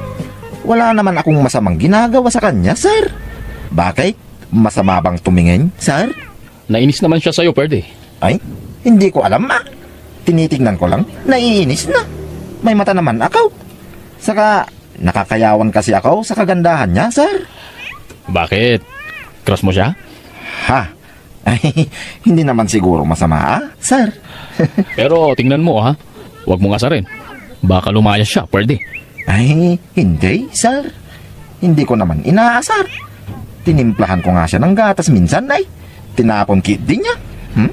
wala naman akong masamang ginagawa sa kanya, sir. Bakit? Masama bang tumingin, sir? Nainis naman siya sa'yo, Ferdy. Ay, hindi ko alam, ah. Tinitingnan ko lang, naiinis na. May mata naman ako. Saka, nakakayawan kasi ako sa kagandahan niya, sir. Bakit? Crush mo siya? Ha? Ay, hindi naman siguro masama, ah, sir. Pero tingnan mo, ha? Huwag mong asarin. Baka lumayas siya, Ferdy. Ay, hindi, sir. Hindi ko naman inaasar. Tinimplahan ko nga siya ng gatas minsan, ay. Tinapon kit din niya. Hmm?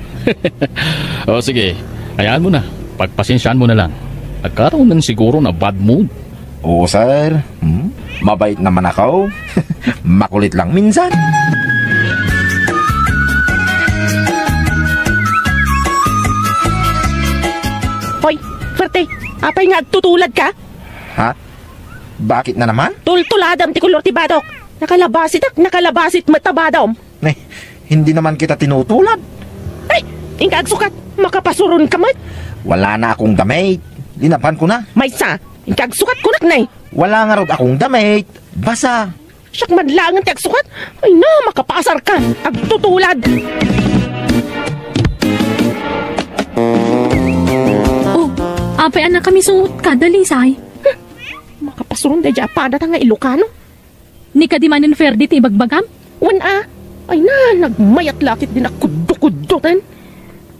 O sige, hayaan mo na. Pagpasensyahan mo na lang. Nagkaroon lang siguro na bad mood. Oo, sir. Hmm? Mabait naman ako. Makulit lang minsan. Hoy, Ferdy, apay nga agtutulad ka? Ha? Bakit na naman? Tultuladam ti kolor ti badok. Nakalabasit ak, nakalabasit met a badom. Eh, hindi naman kita tinutulad. Ay, inka agsukat, makapasuron ka met. Wala na akong damit. Linaphan ko na. Maysa, inka agsukat kunak na eh. Wala nga rod akong damit. Basa. Siak man laengen ti agsukat. Ay na, makapasar ka. Agtutulad. Oh, apay a nakamisuot ka, Dalisay? Makapasuron daydi a padata nga Ilocano. Ni kadi manen Ferdy ti ibagbagam? Wen a. Ay na, nagmayat lakit din a kuddo-kuddoten.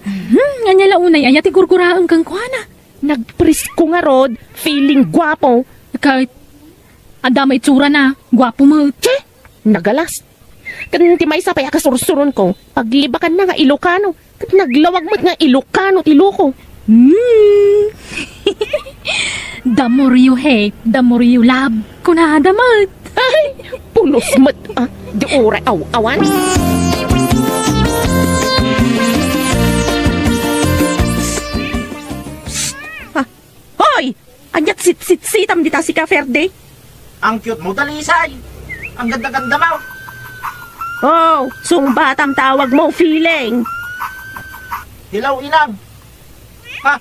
Hmm, ania la unay aya ti gurguraem kenkuana? Nagpresko ngarud, feeling guapo. Ket, adda met itsurana, guapo met. Che! Nagalas. Ken ti maysa pay a kasursuronko, paglibakanna nga Ilocano. Ket naglawag met nga Ilocano ti loko. Hmm. The more you hate, the more you love. Kunada met. Ay, pulos met, ah. Di uray aw-awan. Ah, hoy! Aniat sitsitsitam dita sika, Ferdy? Ang cute mo, Dalisay. Ang ganda-ganda mo. Oh, sungbatam tawag mo, feeling. Hello, Inang. Ha?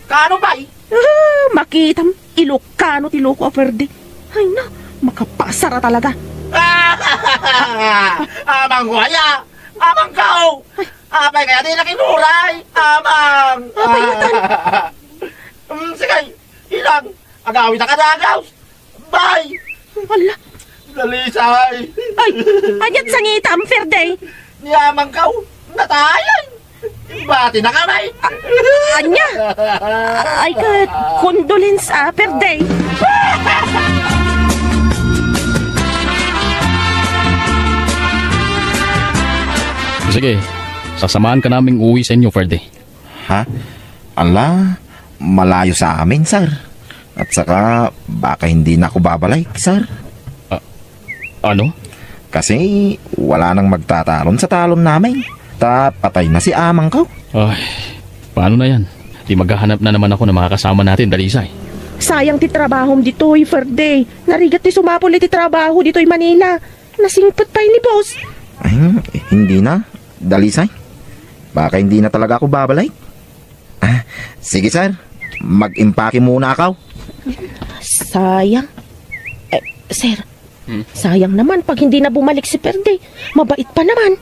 Kaano pay? Ah, makitam, Ilocano ti loko a Ferdy. Ay na, makapasar a talaga. Amang ko aya. Amang kao. Ay. Apay kaya di nakinuray? Amang. Apay, atan. Mm, sige, Inang, agawid a kadagaw. Bye! Ala. Dalisay. Ay, aniat sangitam, Ferdy? Ni amang kao, natayan. Bati na kami. Ania? Ay, ket, condolence, ah, Ferdy. Sige, sasamahan ka naming uwi sa inyo, Ferdy. Ha? Ala, malayo sa amin, sir. At saka, baka hindi na ako babalik, sir. Ah, ano? Kasi wala nang magtatalon sa talon namin. Ta patay na si amang ko. Ay, paano na yan? Di maghahanap na naman ako ng mga kasama natin, Dalisay. Sayang ti trabahom ditoy, Ferdy. Narigat ti sumapul iti trabaho ditoy Manila. Nasingpet pay ni boss. Ay, hindi na, Dalisay. Baka hindi na talaga ako babalik. Ah, sige, sir. Mag-impake muna ako. Sayang. Eh, sir, Hmm? Sayang naman pag hindi na bumalik si Ferdy. Mabait pa naman.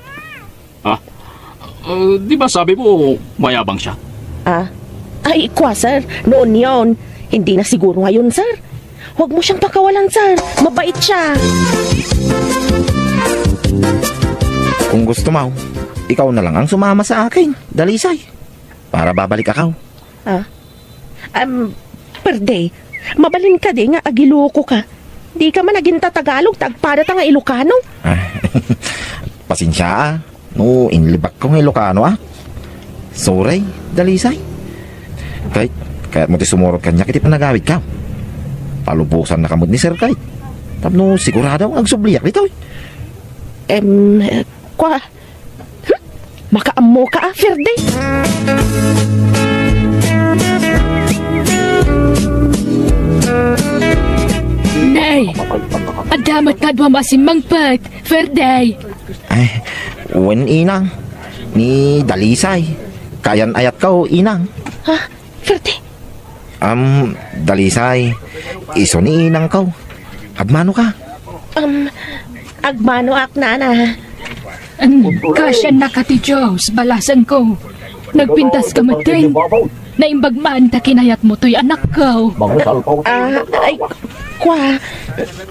Ah, uh, di ba sabi mo mayabang siya? Ah, ay, kwa, sir. Noon yon. Hindi na siguro ngayon, sir. Huwag mo siyang pakawalan, sir. Mabait siya. Kung gusto mo, ikaw na lang ang sumama sa akin, Dalisay. Para babalik ako. Ah? Um, Ferdy, mabalin ka di nga agiloko ka. Di ka man agintatagalog, ta agpadata nga Ilocano. Ah, Pasensia, a, no inlibakko nga Ilocano, a. Sorry, Dalisay. Kay, kayatmo ti sumurot kaniak iti panagawidko. Palubosannaka met ni Sir Kay. Tapno sigurado nga agsubliak ditoy. Em, eh, kua, hmm? Makaammoka, a, Ferde? Nay! Adda met kaduam a simmangpet, Ferde! Ay, wen, inang. Ni Dalisay. Kayan-ayatko, inang. Ha? Ferde? Am, Dalisay, isu ni inangko. Agmanoka? Am, agmanoak, nana. An, kasiannaka ti Dios, balasangko. Nagpintaska metten. Naimbag man ta kinayatmo toy anakko. Ah, ay, kua.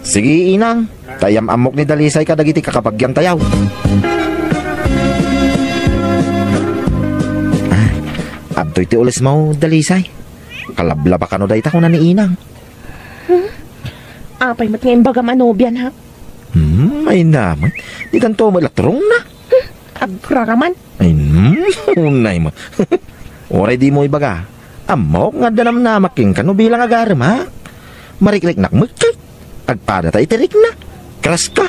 Sige, inang. Ta iyam-ammok ni Dalisay kadagiti kakabagiantayo. Ah, adtoy ti ulesmo, Dalisay. Kalablaba kano dayta, kuna ni inang. Hmm? Apay met nga imbagam a nobiana? Hmm, ay naman. Dikanto met latrongna. Hmm, agraraman. Ay, hmm, unay mo. Uray dimo ibaga, ammok nga adda namnamak kenka no bilang agaremak. Marikriknak met ket agpadata iti rikna. Crush ka.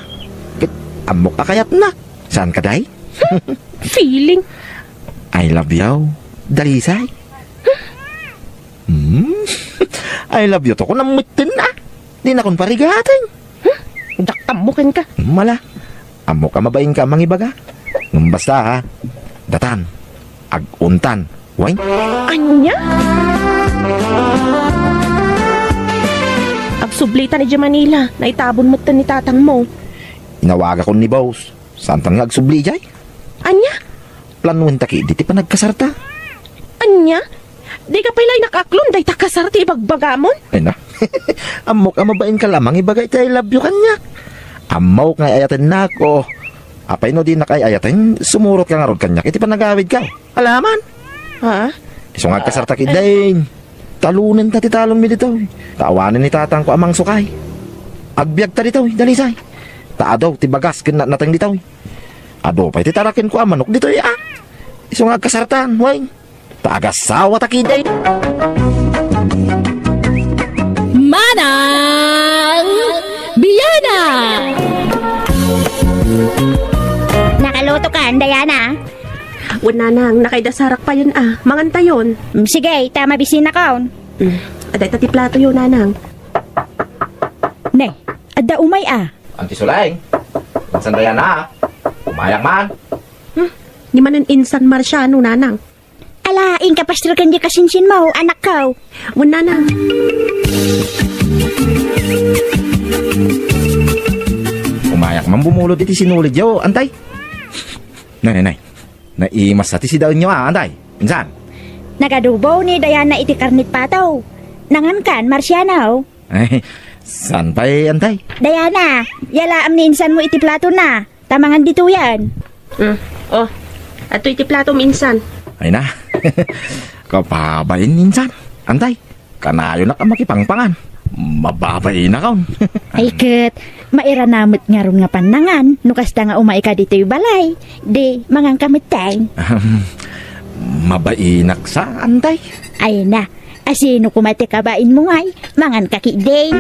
Ket ammok a kayatna. Saan ka, day? Feeling. I love you, Dalisay. Hmm? I love you to, kunam metten, a. Dinakon parigaten. Hmm? Diak ammo kenka. Mala. Ammok a mabainka a mangibaga. Ngem basta, ha. Datan. Aguntan. Wen? Ania? Agsublitan idiay Manila. Naitabon metten ni tatangmo. Inawagakon ni boss. Saantan nga agsubli idiay? Ania? Planoenta ketdi ti panagkasarta. Ania? Dika pay la inakaklon dayta kasar ti ibagbagamon? Ay na. Ammok a mabainka la a mangibaga iti I love you kaniak. Ammok nga ay-ayatennak, o. Apay no dinak ay-ayaten, sumurotka ngarud kaniak iti panagawidko. Alaman? Ha? Isu nga agkasarta ketdin. Talonenta ti talonmi ditoy. Ta awanen ni tatangko a mangsukay. Agbiagta ditoy, Dalisay. Ta adu ti bagas ken natnateng ditoy. Adu pay ti tarakenko a manok ditoy, a. Isu nga agkasartan, wen. Ta agasawata ketdin. Manang Biana! Nakalutokan, Diana? Wen, nanang, nakaidasarak payon, a. Mangantayon. Mm, sige, ta mabisinakon. Mm. Adda ita ti platoyo, nanang. Ne, adda umay, a. Anti Suleng. Insan, Diana, a. Umayak man. Hmm, ni manen insan Marciano, nanang. Ala, inka pastor ken di kasinsinmo, anakko. Wen, nanang. Umayak man bumulod iti sinulidyo, antay. Nay, nay, nay. Naimassa ti sidaenyo, a, antay. Insan. Nagadubo ni Diana iti karnet pato. Nangankan, Marciano. Ay, saan pay, antay? Diana, yalaam ni insanmo iti platona. Ta mangan ditoyen. Mm. O, adtoy ti platom, insan. Ay na. Kababain, insan. Antay, kanayonak a makipangpangan. Mababainak, a. Ay ket, mairana met ngarud nga pannangan no kasta nga umayka ditoy balay. Di, manganka metten. Ahem. Mabainak sa, antay? Ay na. Asino koma ti kabainmo ngay? Manganka ketdin.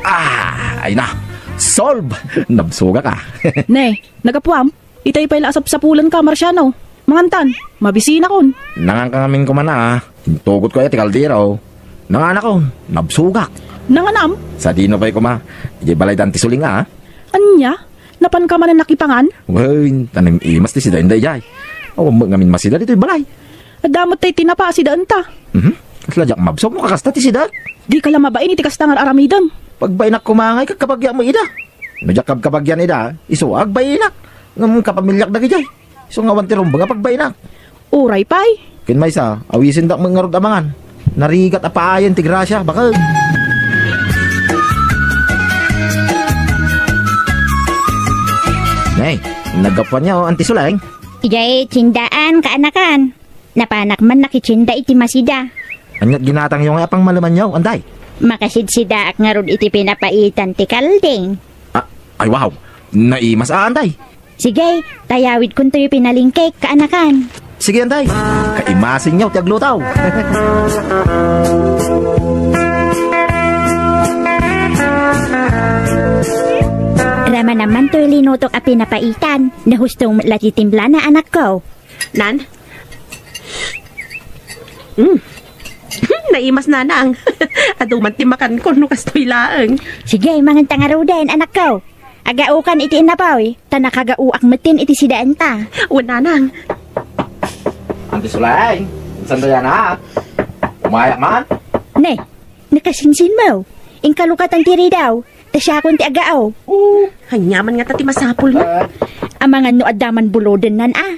Ah, ay na. Solve! Nabsogak, a. Ne, nagapuam? Itay pay la a sapsapulenka, Marciano. Mangantan, mabisinakon. Nanganka ngamin koma, a. Intugotko aya ti kaldero. Nanganakon, nabsogak. Nanganam? Sadino pay koma, idiay balay da Anti Suleng, a. Ania? Napanka manen nakipangan? Wen, ta naim-imas ti sidaen daydiay. Awan met ngamin masida ditoy balay. Adda met tay tinapa a sidaenta. Mhm. Kasla diak mabsog no kakasta ti sidaek. Dika la mabain iti kasta nga ar-aramidem. Pagbainak koma ngay, kakkabagiak met ida. No diak kabkabagian ida, isu a agbainak. Ngem kapamiliak dagidiay. Isu nga awan ti rumbeng a pagbainak. Uray pay. Ken maysa, awisendak met ngarud a mangan. Narigat a paayen ti grasia, baket. Nay, naggapuanyo, Anti Suleng? Idiay tiendaan, kaanakan. Napanak man nakitienda iti masida. Ania't ginatangyo nga apang malemanyo, Anday? Makasidsidaak ngarud iti pinapaitan ti kalding. Ah, ay wow. Naimas a, Anday. Sige, tayawidkontoy pinalingkek, kaanakan. Sige, Anday. Kaimasinyo ti agluto. Rama naman toy linutok a pinapaitan. Nahustong met la ti timplana, anakko. Nan? Mm. Naimas, nanang. Adu man ti makanko no kastoy laeng. Sige, manganta ngaruden, anakko. Agaokan iti innapoy, ta nakagaoak metten iti sidaenta. Wen, nanang. Anti Suleng, insan dayana? Umayak man? Ne, nakasinsinmo. Inka lukatan ti ridaw, ta siakon ti agao. Oh. Ania man ngata ti masapulmo? Ah. Amangan no adda man bulodennan a.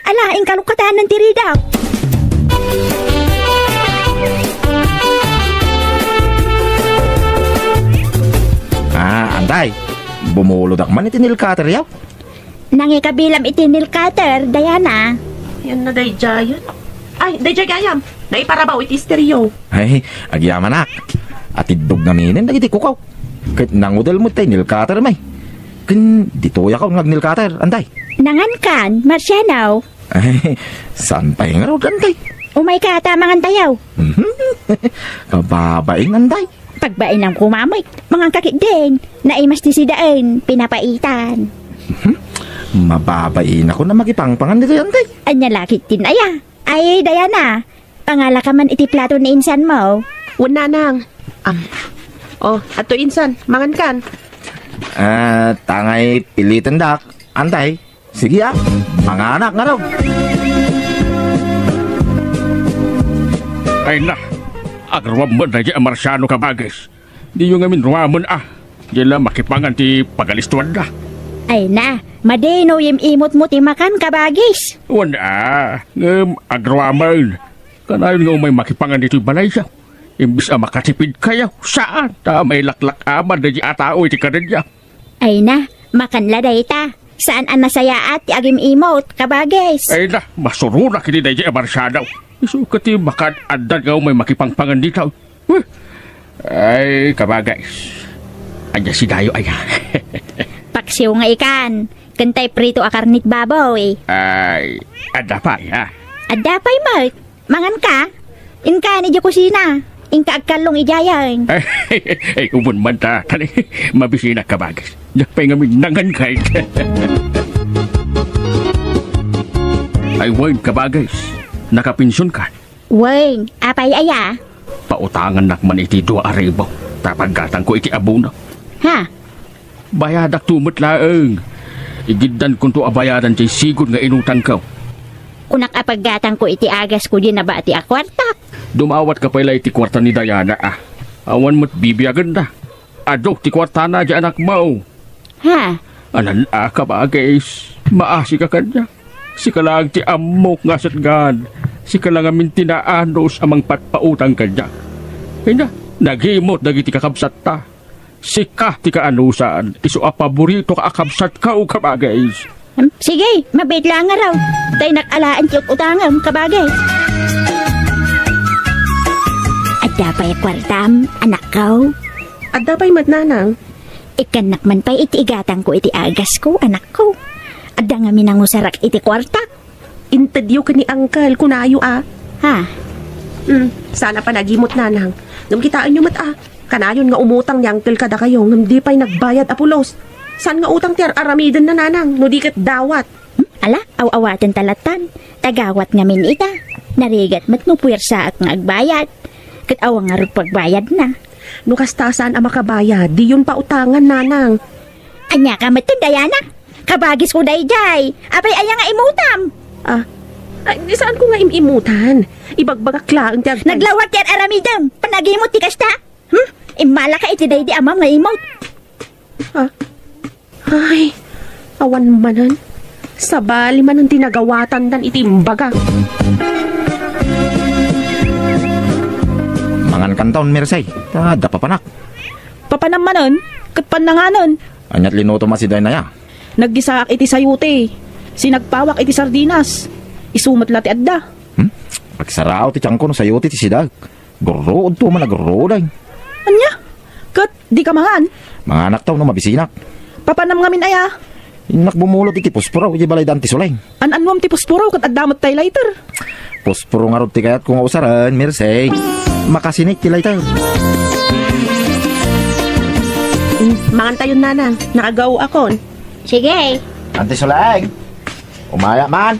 Ala, inka lukatanan ti ridaw. Ah, Anday, bumulodak man iti nail cutter-yo. Nangikabilam iti nail cutter, Diana. Yan na, daydiay. Ay, daydiay gayam. Naiparabaw iti esteryo. Ay, agyamanak. Atiddog ngaminen dagiti kukaw. Ket nangudel met tay nail cutter, may. Ken ditoyak nga ag-nail cutter, Anday. Nangankan, Marciano. Ay, saan pay ngarud, Anday? Umayka ta mangantayo. Mhm. Kababain, Anday. Pagbainam koma met, manganka ketdin. Naimas ti sidaen, pinapaitan. Mhm. Mababainakon a makipangpangan ditoy, Anday. Ania la ketdin aya? Ay, Diana, pangalaka man iti plato ni insanmo. Wen, nanang. Am. Oh, adto insan, mangankan. Ah, tangay pilitendak, Anday. Sige, ah. Manganak ngarud. Ay na, agruam met daydiay a Marciano, kabagis. Diyo ngamin ruamen a. Diay la makipangan ti pagalistuanda. Ay na, madi no yim-imotmo ti makan, kabagis. Wen a, ngem agruamen. Kanayon nga umay makipangan ditoy balayyo. Imbes a makatipidkayo, saan ta mailaklak-aman daydiay a tao iti kadenyo. Ay na, makan la dayta. Saan a nasayaat ti agim-imot, kabagis. Ay na, masuronak iti daydiay a Marciano. Isu ket ti makaad-addan nga umay makipangpangan dita. Huh! Ay, kabagis. Ania sidayo aya? Paksiw nga ikan, ken tay prito a karnit baboy. Ay, adda pay, ha? Adda pay met. Manganka? Inkan idiay kusina. Inka agkallong idiayen. Ay, ay, umon man ta. Tani, mabisinak, kabagis. Diak pay ngamin nangan kay. Ay, wen, kabagis. Nakapensionka? Wen, apay aya? Pautangannak man iti dua a ribu. Ta paggatangko iti abono. Ha? Bayadakto met laeng. Igiddankonto a bayadan ti sigud nga inutangko. Kunak a paggatangko iti agasko diay nabati a kuartak. Dumawatka pay la iti kuarta ni Diana a. Awan met bibiagenna. Adu ti kuartana diay anakmo. Ha? Anan a, kabagis. Maasika kaniak. Sika laeng ti ammok nga asetgan. Sika la ngamin ti naanus a mangpatpautang kaniak. Kayna, nagimot dagiti kakabsatta. Sika ti kaanusan, isu a paboritoka a kabsatko, kabagis. Em, sige, mabiit la ngarud. Tay nak alaen ti ut-utangem, kabagis. Adda pay kuartam, anakko? Adda pay met, nanang. Ikkannak man pay iti igatangko iti agasko, anakko. Adda ngamin nangusarak iti kuartak. Intedyo ken ni Uncle, kunayo a. Ha? Hmm, saan a panagimot, nanang. Ngem kitaenyo met a. Kanayon nga umutang ni Uncle kadakayo, ngem di pay nagbayad a pulos. Saan nga utang ti ar-aramidenna, nanang, no di ket dawat? Hmm? Ala, aw-awaten ta lattan. Tagawat ngamin ita. Narigat met no puwersaak nga agbayad. Ket awan ngarud pagbayadna. No kasta, saan a makabayad, diyon pautangan, nanang. Ania ka met, Diana? Kabagisko daydiay. Apay aya nga imutam? Ah, ay, di saanko nga im-imutan. Ibagbagak laeng ti agtan- Naglawag ti ar-aramidem. Panagimot ti kasta? Hmm? Immalaka iti daydi amam nga imot. Ah. Ay, awan manen. Sabali manen ti nagawatandan iti imbaga. Mangankanton, Merced. Ta adda papanak. Papanam manen, ket pannanganen. Ania't linutom a sidaenna? Naggisaak iti sayote. Sinagpawak iti sardinas. Isu met la ti adda. Hmm? Agsaraaw ti tiangko no sayote ti sidaek. Gurruodto man a gurruod ay. Ania? Ket dika mangan? Manganakto no mabisinak. Papanam ngamin aya? Innak bumulot iti pusporo iti balay da Anti Suleng. An-annuam ti pusporo ket adda met tay lighter. Pusporo ngarud ti kayatko nga usaren, Mercy. Makasinik ti lighter. Mangantayon, Nanang. Naagaw akon. Sige. Anti Suleng. Umaya man.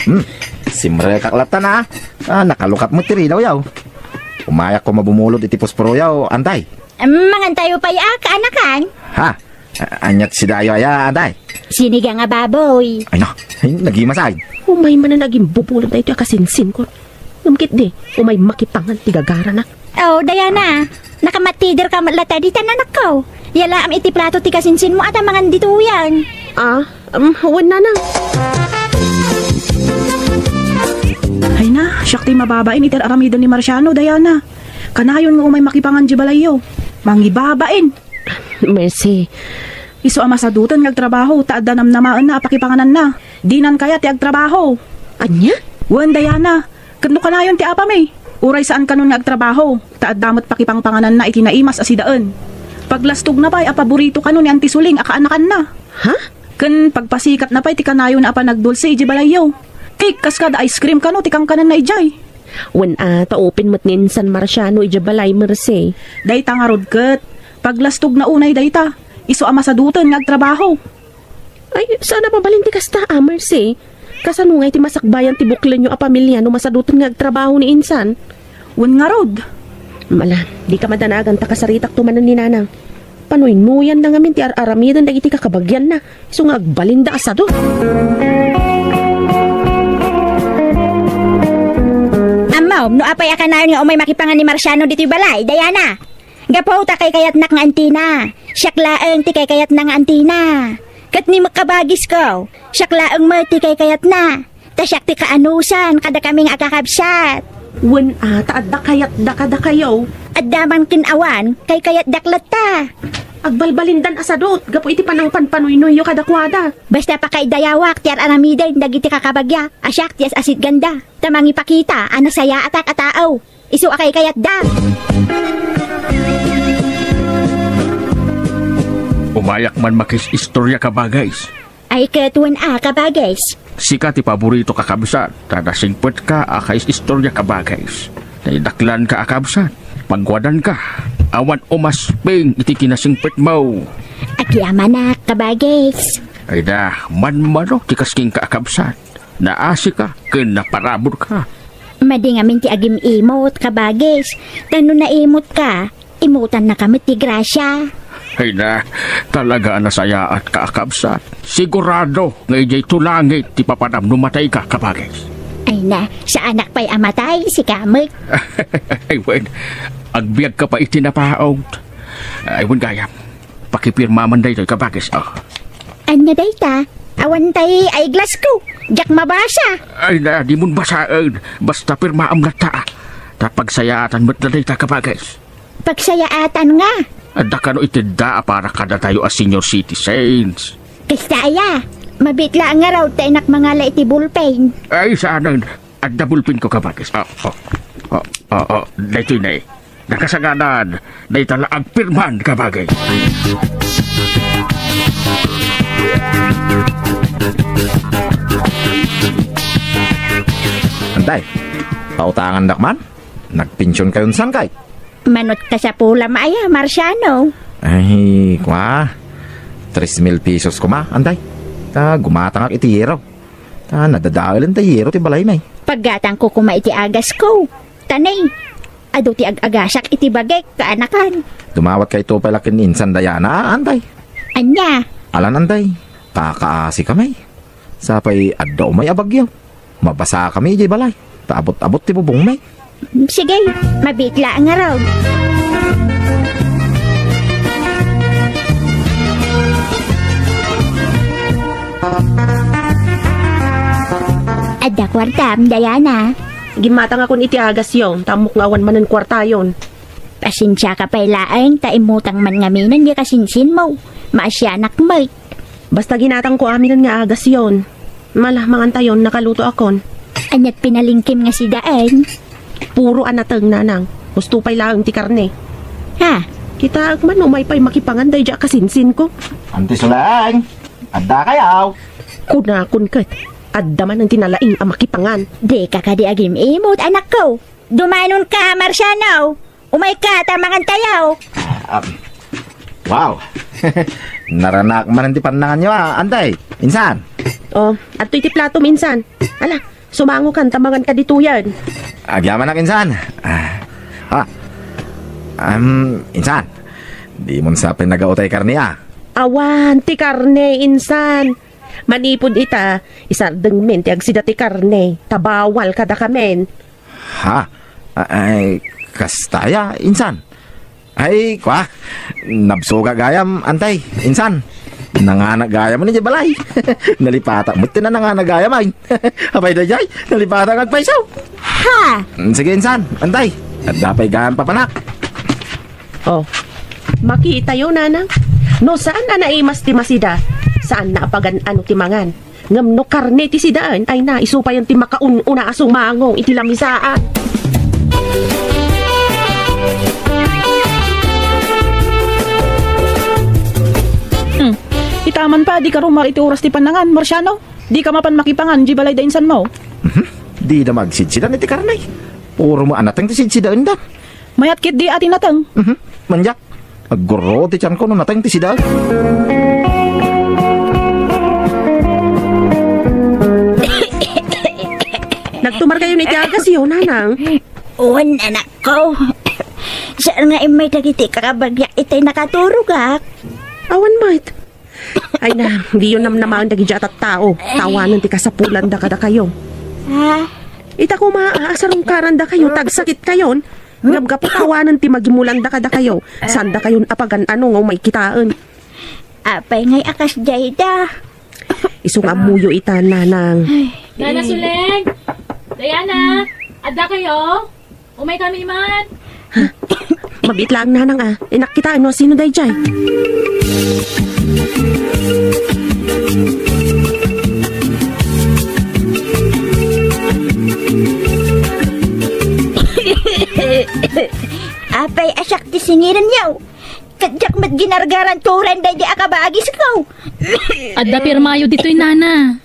Hmm. Simrekak latta na. Ah, nakalukat met ti ridaw yaw. Umayak ko mabumulot iti pusporo yaw, Antay. Em, mangantayo pay a, kaanakan? Ha? A-, aniat sidayo aya, Antay? Sinigang a baboy. Ay na, ay, nagimasay. Umay manen agimbubulot daytoy a kasinsinkon. Ngem ketdi, umay makipangan ti gagarana. Oh, Diana, nakamatider ka met latta ditan, anakko. Yalaam iti plato ti kasinsinmo a ta mangan ditoyen. Ah, um, wen, Nanang. Ay na, siak ti mababain iti ar-aramiden ni Marciano, Diana. Kanayon nga umay makipangan di balayyo. Mangibabain. Mercy. Isu a masaduten nga agtrabaho, ta adda namnamaenna a pakipangananna. Dinan kayat ti agtrabaho. Ania? Wen, Diana. Ket no kanayon ti apami, uray saan kanon nga agtrabaho, ta adda met pakipangpangananna iti naimas a sidaen. Paglastogna pay a paborito kano ni Anti Suleng a kaanakanna. Ha? Ken pagpasikatna pay ti kanayona a panagdulse idiay balayyo. Cake kas kada ice cream kano ti kankananna idiay. Wen a, ta open met ni insan Marciano idiay balay, Mercy. Dayta ngarud ket, paglastogna unay dayta, isu a masaduten nga agtrabaho. Ay, saan a mabalin ti kasta, a, Mercy? Kasano ngay ti masakbayan ti buklenyo a pamilia no masaduten nga agtrabaho ni insan? Wen ngarud. Mala, dika madanagan ta kasaritakto manen ni Nanang. Panuynuyanna ngamin ti ar-aramiden dagiti kakabagianna, isu nga agbalinda a sadu. Ammom, no apay a kanayon nga umay makipangan ni Marciano ditoy balay, Diana? Gapu ta kaykayatnak nga antina. Siak laeng ti kaykayatna nga antina. Ket ni met kabagisko, siak laeng met ti kaykayatna. Ta siak ti kaanusan kadakami nga agkakabsat. Wen a, ta adda kayatda kadakayo. Adda man ken awan, kaykayatdak latta. Agbalbalindan a sadut gapu iti panangpanpanuynoyyo kadakuada. Basta pakaidayawak ti ar-aramiden dagiti kakabagia a siak ti as-asitganda, ta mangipakita a nasayaatak a tao. Isu a kaykayatda. Umayak man makis-istorya, kabagis. Ay, ket wen a, kabagis. Sika ti paborito, kakabsat, ta nasingpetka a kais-istorya, kabagis. Naidaklanka a kabsat, pagwadanka, awan umasping iti kinasingpetmo. Agyamanak, kabagis. Ay da, manmano ti kas kenka a kabsat. Naasika ken naparaburka. Madi ngamin ti agim-imot, kabagis. Ta no naimotka, imotannaka met ti grasia. Ay na, talaga a nasayaatka a kabsat. Sigurado nga idiay to langit ti papanam no matayka, kabagis. Ay na, saanak pay a matay, sika met. Ay wen, agbiagka pay iti napaut. Ay wen gayam. Pakipirmaman daytoy, kabagis, a. Ania dayta? Awan tay ay glasko. Diak mabasa. Ay na, dimon basaen. Basta pirmaam latta. Ta pagsayaatan met dayta, kabagis. Pagsayaatan nga? Adda kano itedda a para kadatayo a senior citizens. Kasta aya? Mabiit laeng ngarud ta innak mangala iti ballpen. Ay, saanen. Adda ballpenko, kabagis. Ah, ah, ah, ah, ah, daytoy ne. Nakasanganan, dayta la agpirman, kabagis. Antay, pautangandak man? Nagpension kayon san kay? Manot kasapulam aya, Marciano? Ay, kua. Tres mil pesos koma, antay. Ta gumatangak iti yero. Ta nadadaelen ta yero ti balaymi. Paggatangko koma iti agasko. Tanay, adu ti ag-agasak iti bagik, kaanakan. Dumawatkayto pay la ken ni insan Diana, antay. Ania? Alan, antay. Kakaasi kami. Sapay adda umay a bagyo. Mabasa kami idiay balay. Ta abot-abot ti bubongmi. Sige, mabiit laeng ngarud. Adda kuartam, Diana? Gimmatangakon iti agasyo, ta ammok nga awan manen kuartayon. Pasensiaka pay laeng ta immutang man ngaminen diay kasinsinmo. Maasianak met. Basta ginatangko aminen nga agasyon. Mala, mangantayon, nakalutoakon. Aniat pinalingkim nga sidaen? Puro a nateng, nanang. Husto pay laeng ti karne. Ha? Kitaek man, umay pay makipangan daydiay a kasinsinko. Anti Suleng, adda kayaw? Kunakon ket, adda man ti nalaing a makipangan. Dika kadi agim-imot, anakko. Dumanonka, Marciano. Umayka, ta mangantayo. Ah, wow. Naranak man ti pannanganyo, ah, antay. Insan? Oh, adtoy ti platom, insan. Ala, sumangokan ta manganka ditoyen. Agyamanak, insan. Ah, ah. Um, insan. Dimon sa pinagautay karne, ah. Awan ti karne, insan. Manipud ita, isardengmin ti agsida ti karne, ta bawal kadakamin. Ha? Ay, kasta aya, insan? Ay, kua, nabsogak gayam, antay, insan. Nanganak gayam idiay balay. Nalipatak met ti nanganak gayam, ay. Apay daydiay, nalipatak agpayso. Ha? Mm, sige, insan, antay. Adda pay gayam papanak. Oh, makitayo, nanang. No saan a naimas ti masida, saan na a pagan-ano ti mangan. Ngem no karne ti sidaen, ay na, isu payen ti makaun-una a sumango iti lamisaan. Hmm. Itaman pa, dika rumar iti oras ti pannangan, Marciano. Dika mapan makipangan, di balay da insanmo. Mhm. Dida magsidsidan iti karne. Puro mo a nateng ti sidsidaenda. Mayat ketdi a ti nateng. Mhm. Manyak. Aggurro ti tianko no nateng ti sida. Nagtumarkayon iti agasyo, nanang? Wen, anakko. Saan nga immay dagiti kakabagiak itay nakaturogak? Awan met. Ay na, diyo namnamaen dagiti a tattao. Tawanen ti kasapulanda kadakayo. Ha? Ita koma a sarungkarandakayo, ta agsakitkayon. Ngem gapu ta awanen ti magimulanda kadakayo, saandakayon a pagan-ano nga umay kitaen. Apay ngay a kasdiay da? Isu nga ammoyo ita, nanang. Ay. Nana Suleng! Diana! Adda kayo? Umay kami man! Mabiit laeng, nanang, a. Innak kitaen no sino daydiay. Apay a siak ti singirenyo? Ket diak met ginargaran turen daydi a kabagisko. Adda pirmayo ditoy, nana.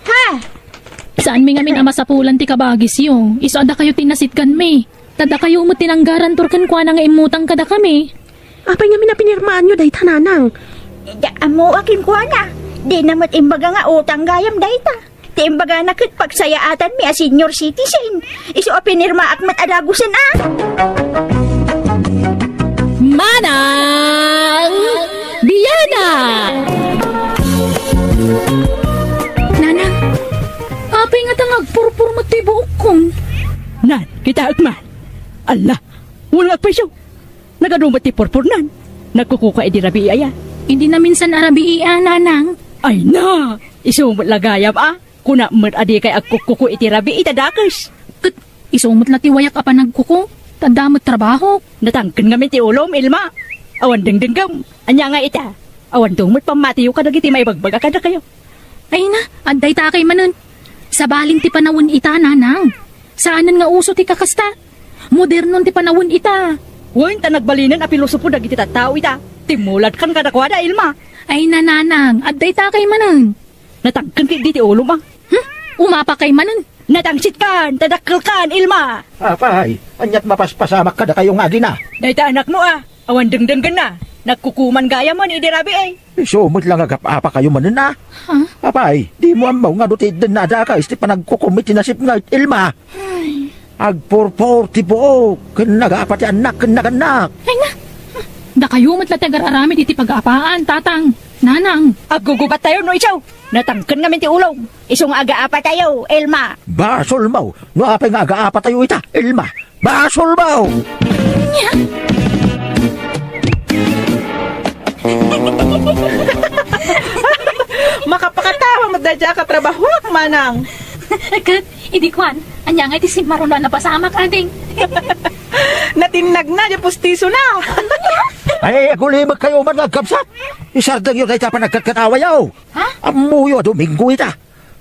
Ha? Saanmi ngamin a masapulan ti kabagisyo. Isu a dakayo ti nasitganmi. Ta dakayo met ti nanggarantor kenkuana nga immutang kadakami. Apay ngamin a pinirmaanyo dayta, nanang? Diak ammo a kenkuana. Dina met imbaga nga utang gayam dayta. Ti imbagana ket pagsayaatanmi a senior citizen. Isu a pinirmaak met a dagusen a. Manang Diana! Nanang, apay ngata nga agpurpur met ti buokkon? Nan, kitaek man. Alla, wen nga agpayso. Nagadu met ti purpurnan. Nagkukuka idi rabii aya? Idi naminsan a rabii a, nanang. Ay na! Isu met la gayam a. Kuna met a dikay agkukkuko iti rabii ta dakes. Ket isu met la ti wayak a panagkuko. Ta adda met trabahok. Natangken ngamin ti ulom, Ilma. Awan dengdenggem. Ania nga ita? Awan met pammatiyo kadagiti maibagbaga kadakayo. Ay na, adda ita kay manen. Sabalin ti panawen ita, nanang. Saanen nga uso ti kakasta. Modernon ti panawen ita. Wen, ta nagbalinen a pilosopo dagiti tattao ita. Timmuladkan kadakuada, Ilma. Ay na, nanang, adda ita kay manen. Natangken ket diti ulom a. Hmm? Umapa kay manen. Natangsitkan, ta dakkelkan, Ilma. Apay, aniat mapaspasamak kadakayo nga agina? Dayta anakmo a. Awan dengdenggenna. Nagkukuman gayam idi rabii. Isu met la nga agap-apakayo manen a. Ha? Apay, dimo ammo nga adu ti iddenna a dakes ti panagkukom iti nasipnget, Ilma? Ay. Agpurpur ti buok, ken nagapa ti annak ken nagannak. Ay na! Dakayo met la ti agar-aramid iti pagaapaan, tatang, nanang. Aggugubattayo no isu. Natangken ngamin ti ulom. Isu nga agaapatayo, Ilma. Basolmo, no apay nga agaapatayo ita, Ilma. Basolmo! Makapakatawa met daydiay a katrabahoak, manang. Ket, idi kuan, ania nga iti simmaruno a napasamak, ading? Natinnagna, diay pustisona. Ay, agulimekkayo man nga agkabsat. Isardengyo dayta panagkatkatawayo. Ha? Ammoyo a Domingo ita.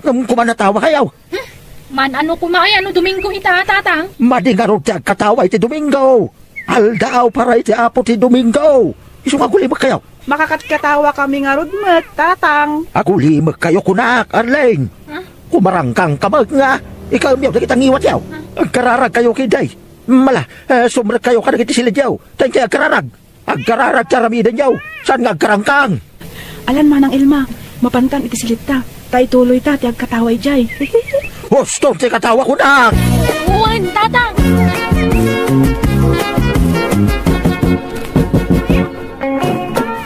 Ngem koma natawakayo. Hmm? Man-ano koma aya no Domingo ita, Tatang? Madi ngarud ti agkatawa iti Domingo. Aldaw para iti Apo ti Domingo. Isu nga agulimekkayo. Makakatkatawakami ngarud met, Tatang. Agulimekkayo kunak, Arlene. Ah? Kumarangkangka met nga ikaemyo dagiti ngiwatyo. Ah? Agkararagkayo ketdi. Mala, eh, sumrekkayo kadagiti silidyo. Ta inkay agkararag. Agkararag ti aramidenyo, saan nga agkarangkang. Alan, Manang Elma, mapankan iti silitta, ta ituloyta ti agkatawa idiay. Husto ti katawa kunak! Wen, Tatang!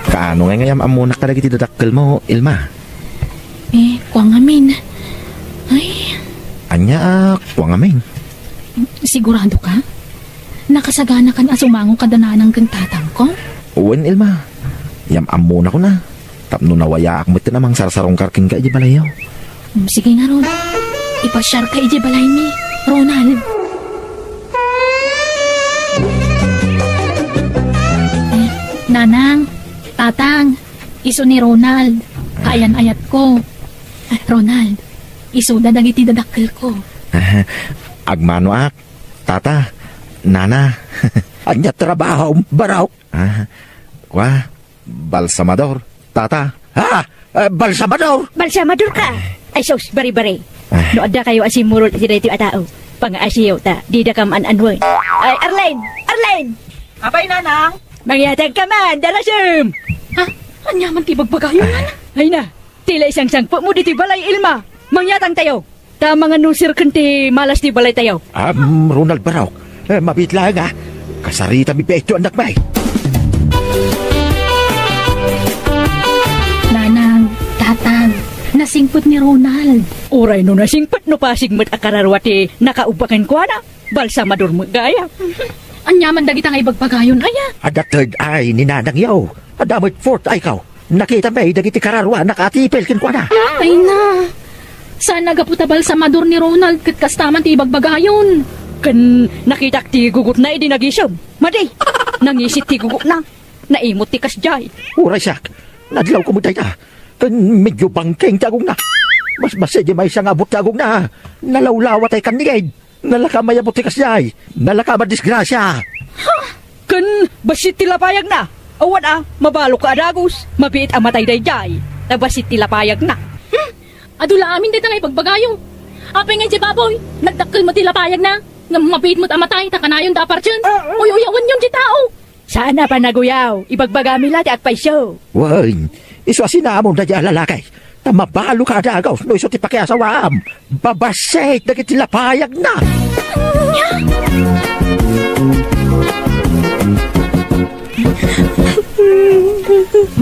Kaano ngay nga yam-ammonak kadagiti dadakkelmo, Elma? Eh, kua ngamin. Ay. Ania a kua ngamin? Sigurado ka? Nakasaganakan a sumango kada nanang ken tatangko? Wen, Elma. Yam-ammonakon a. Tapno nawayaak metten a mangsarsarungkar kenka idiay balayyo. Hmm, sige ngarud. Ipasiarka idiay balaymi, Ronald. Eh, Nanang, Tatang, isu ni Ronald. Kaayan-ayatko. Ah, Ronald, isuda dagiti dadakkelko. Ah, agmanoak, Tata, Nana. Ania trabahom, Barok? Ah, kua, balsamador, Tata. Ah, eh, balsamador! Balsamador ka! Ay sus, bari-bari. Ah. No adda kayo a simmurot iti daytoy a tao, pangaasiyo ta didaka maan-anuen. Ay, Arlene! Arlene! Apay, Nanang? Mangyatag ka man, darasem! Ha? Ania man ti ibagbagayo, Nana? Ay na, ti la isangsangpetmo ditoy balay, Elma. Mangyatang tayo. Ta mangan no sirken ti malas ti balaytayo. Am, Ronald Barok, eh, mabiit laeng a. Kasarita mi pay ito, annak, bay. Nanang, Tatang, nasingpet ni Ronald. Uray no nasingpet no pasig met a kararua ti nakaubba kenkuana. Balsamador met gayam. Ania man dagita nga ibagbagayon, aya? Adda third eye ni nanangyo. Adda met fourth eye ko. Nakitam pay dagiti kararuanak a tipil kenkuana. Ay na. Saan a gapu ta balsamador ni Ronald ket kasta man ti ibagbagayon. Ken nakitak ti gugutna idi nagisem. Madi, nangisit ti gugutna. Naimot ti kasdiay. Uray siak, nadlawko met dayta. Ken medyo bangkeng ti agongna. Basbassit ti maysa nga abut ti agongna. Nalawlawat ti kannigid. Nalaka mayabut ti kasdiay. Nalaka madisgrasia. Ha? Ken bassit ti lapayagna. Awan a, mabalok a dagus. Mabiit a matay daydiay. Ta bassit ti lapayagna. Hmm? Adu la amin dayta nga ibagbagayo. Apay nga idiay baboy, nagdakkel met ti lapayagna. Ngem mabiit met a matay, ta kanayon da a partien. Uyaw-uyawenyon ti tao. Saan a panaguyaw, ibagbagami la ti agpayso. Wen, isu a sinamon daydiay a lalaki. Ta mabalok a dagus no isu ti pakiasawaam. Babassit dagiti lapayagna.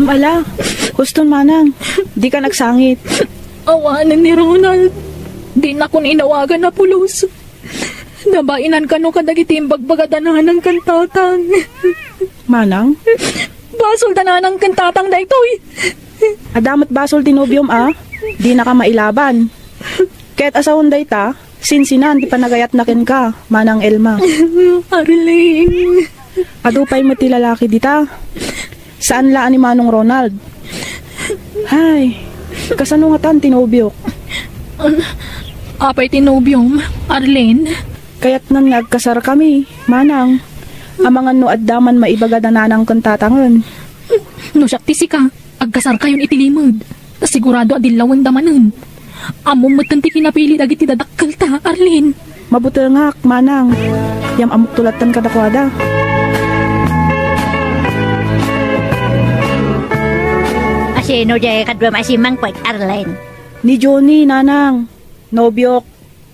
Mala, huston manang, dika agsangit. Awanen ni Ronald. Dinakon inawagan a pulos. Nabainan kano kadagiti imbagbaga da nanang ken tatang. Manang? Basol da nanang ken tatang daytoy. Adda met basol ti nobiom a dinaka mailaban. Ket a sawen dayta, sinsinan ti panagayatna kenka, Manang Elma. Arlene. Adu pay met ti lalaki dita. Saan la a ni Manong Ronald. Hay, kasano ngatan ti nobiok? Apay ti nobiom, Arlene? Kayatnan nga agkasarkami, manang. Amangan no adda man maibaga da nanang ken tatangen. No siak ti sika, agkasarkayon iti limed. Ta sigurado a dillawenda manen. Ammom metten ti kinapili dagiti dadakkelta, Arlene. Mabutengak, manang. Yam-ammokto latten kadakuada. Asino diay kaduam a simmangpet, Arlene? Ni Johnny, nanang. Nobiok.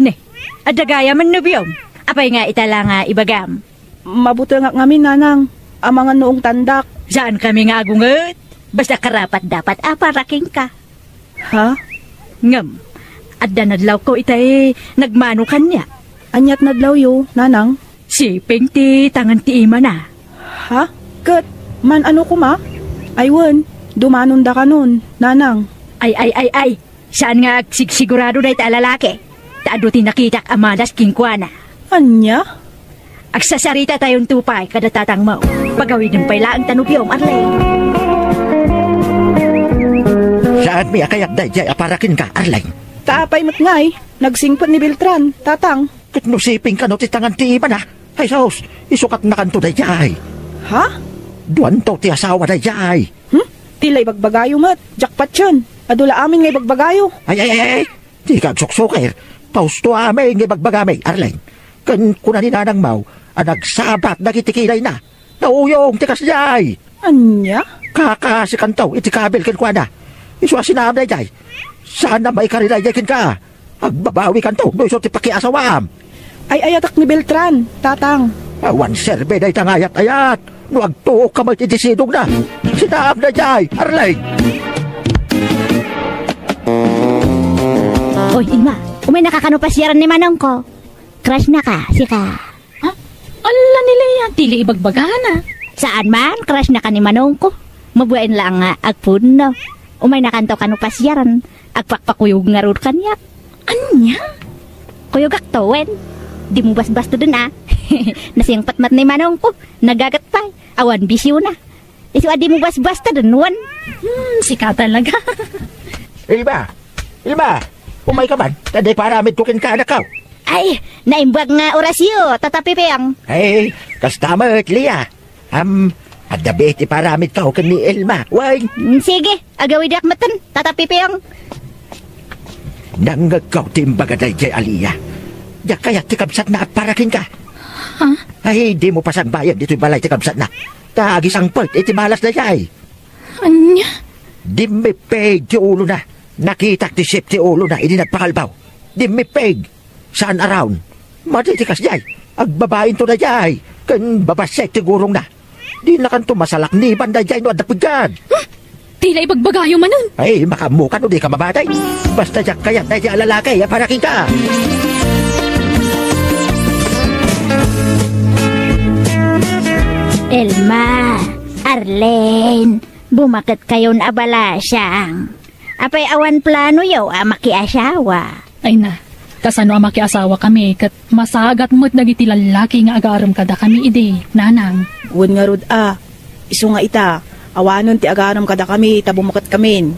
Ne, adda gayam a nobiom. Apay nga ita la nga ibagam? Mabutengak ngamin, nanang. Amangan no ungtandak. Saankami nga agunget. Basta karapat-dapat a para kenka. Ha? Ngem, adda nadlawko itay nagmano kaniak. Aniat nadlawyo, nanang? Siping ti tangan ti imana. Ha? Ket, man-ano koma? Ay wen, dumanonda kanon, nanang. Ay, ay, ay, ay. Saan nga agsigsigurado dayta a lalaki? Ta adu ti nakitak a malas kenkuana. Ania? Agsasaritatayon to pay kada tatangmo. Pagawidem pay laeng ta nobiom, Arlene. Saanmi a kayat daydiay a para kenka, Arlene. Kaapay met ngay, nagsingpet ni Beltran, Tatang. Ket no siping kano ti tangan ti ibana, ay sus, isukat nakanto daydiay. Ha? Duanto ti asawa daydiay. Hmm? Ti la ibagbagayo met, jackpot yun. Adu la amin nga ibagbagayo. Ay, ay, ay, ay. Dika agsuksukir. Pausto amin nga ibagbagami, Arlene. Ken kuna ni Nanang Mau a nagsabat dagiti kinayna. Nauyong ti kasdiay. Ania? Kakasikanto iti kabil kenkuana. Isu a sinaam daydiay. Saan a maikari daydiay kenka. Agbabawikanto no isu ti pakiasawaam. Ay-ayatak ni Beltran, Tatang. Awan serbi dayta nga ayat-ayat no agtuokka met iti sidongna. Sinaam daydiay, Arlene. Oy, Ima, umaynaka kano pasiaran ni manongko. Crush na ka, sika. Ha? Ala ni Lea, ti la ibagbagana. Saan man, crush na ka ni manongko. Mabain laeng nga agpudno. Umaynakanto kano pasiaran. Agpakpakuyog ngarud kaniak. Ania? Kuyogakto wen. Dimo basbasteden a. Nasingpet met ni manongko. Nagaget pay. Awan bisiona. Isu a dimo basbasteden wen. Hmm, sika talaga. Ilma! Ilma! Umayka man, ta adda iparamidko kenka, anakko. Ay, naimbag nga orasyo, Tata Piping. Ay, kasta met, Lea. Am, adda biit iparamidko ken ni Ilma. Wen. Mm, sige, agawidak metten, Tata Piping. Nangngegko ti imbaga daydiay a Lea. Diak kayat ti kabsatna agpara kenka. Ha? Ay, dimo pasangbayen ditoy balay ti kabsatna. Ta agisangpet iti malas daydiay. Ania? Dimmippig ti ulona. Nakitak ti sip ti ulona idi nagpakalbaw. Dimmippig. Saan a raon. Madi ti kasdiay. Agbabainto daydiay. Ken babassit ti gurongna. Dinakanto masalakniban daydiay no adda pigad. Huh? Ti la ibagbagayo manen. Ay, makaammoka no dika mamati. Basta diak kayat daydiay a lalaki a para kenka. Elma, Arlene, bumaketkayon a balasang. Apay awan planoyo a makiasawa? Ay na, kasano a makiasawakami ket masagat met dagiti lallaki nga agarem kadakami idi, Nanang? Wen ngarud a, isu nga ita, awanen ti agarem kadakami ta bumaketkamin.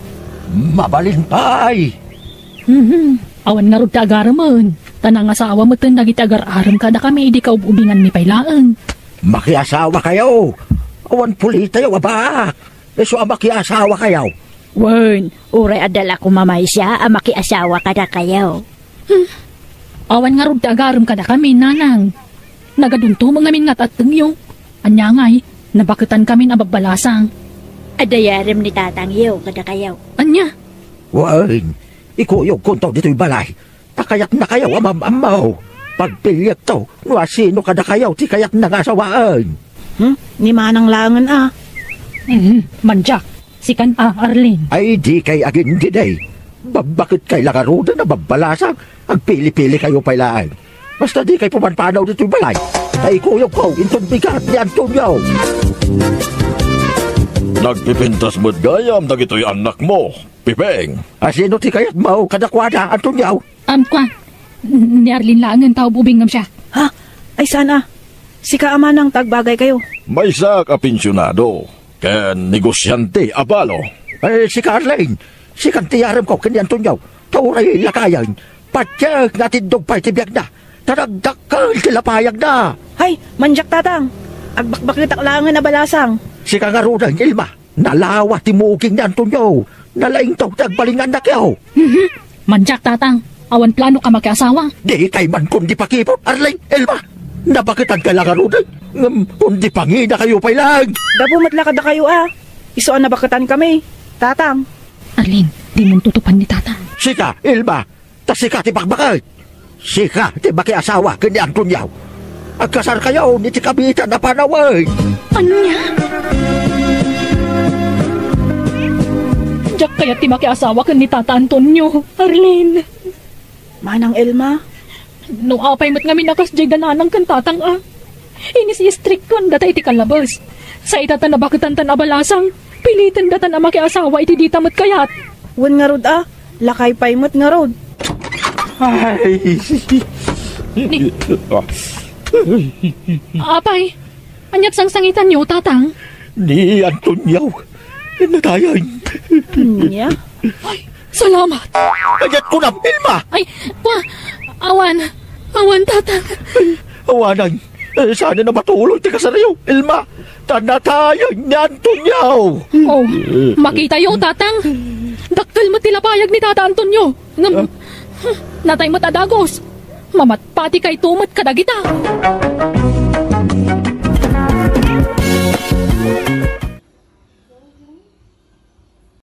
Mabalin pay! Mhm. Awan ngarud ti agaremen, ta nangasawa metten dagiti agar-arem kadakami idi kaub-ubinganmi pay laeng. Makiasawakayo! Awan pulitayo a baak! Isu a makiasawakayo. Wen, uray adda la koma maysa a makiasawa kadakayo. Hmm. Awan ngarud ti agarem kadakami, Nanang. Nagadunto met ngamin nga at-attengyo. Ania ngay, nabaketankamin a babbalasang. Adda yarem ni tatangyo kadakayo. Ania? Wen, ikuyogkonto ditoy balay. Ta kayatnakayo a mam-ammo. Pagpiliekto no asino kadakayo ti kayatna nga asawaen. Hmm? Ni manang laengen a. Mhm, mandiak. Sikan a, Arlene. Ay, dikay agindidi. Babbaketkay la ngaruden a babbalasang. Agpili-pilikayo pay laeng. Basta dikay pumanpanaw ditoy balay. Ta ikuyogko inton bigat ni Antonio. Nagpipintas met gayam dagitoy annakmo, Piping. Asino ti kayatmo kadakuada, Antonio? Am, kua, ni Arlene laengen ta ubingem siya. Ha? Ay, saan a? Sika a manang ta agbagaykayo. Maysak a pensionado ken negosiante a balo. Ay, sika, Arlene, sikan ti yaremko ken ni Antonio. Ta uray lakayen, patiek nga atiddog pay ti biagna. Ta nagdakkel ti lapayagna. Hay, mandiak, Tatang. Agbakbaketak laengen a balasang. Sika ngaruden, Ilma. Nalawa ti muging ni Antonio. Nalaingto ti agbalin nga annakyo. Mhm. Mandiak, Tatang. Awan plano ka makiasawa. Dikay man kundi pakipot, Arlene, Elma. Nabaketankay la ngaruden. Ngem kundi panginakayo pay laeng. Gapu met la kadakayo a. Isu a nabaketankami, Tatang. Arlene, dimonto tutupan ni Tatang. Sika, Elma. Ta sika ti bakbaket. Sika ti makiasawa ken ni Antonio. Agkasarkayon iti kabiitan a panawen. Ania? Diak kayat ti makiasawa ken ni Tata Antonio, Arlene. Manang Elma? No apay met ngamin a kasdiay da nanang ken tatang a. Inis-istriktuan data iti kalabes. Sa ita ta nabaketan tan a balasang, piliten datan a makiasawa iti dita met kayat. Wen ngarud a, lakay pay met ngarud. Ay. Ni- Apay, aniat sangsangitanyo, Tatang? Ni Antonio, natayen. Ania? Ay, Salamat. Kayat ko na, Ilma! Ay, wa, awan. Awan, Tatang. Awanan. Eh, saan na matuloy ti kasariyo, Ilma? Ta natayag ni Antonio. Oh, makitayo, Tatang. Dakkel met ti lapayag ni Tata Antonio. Ngem, natay met a dagus. Mamatpatikayto met kadagita.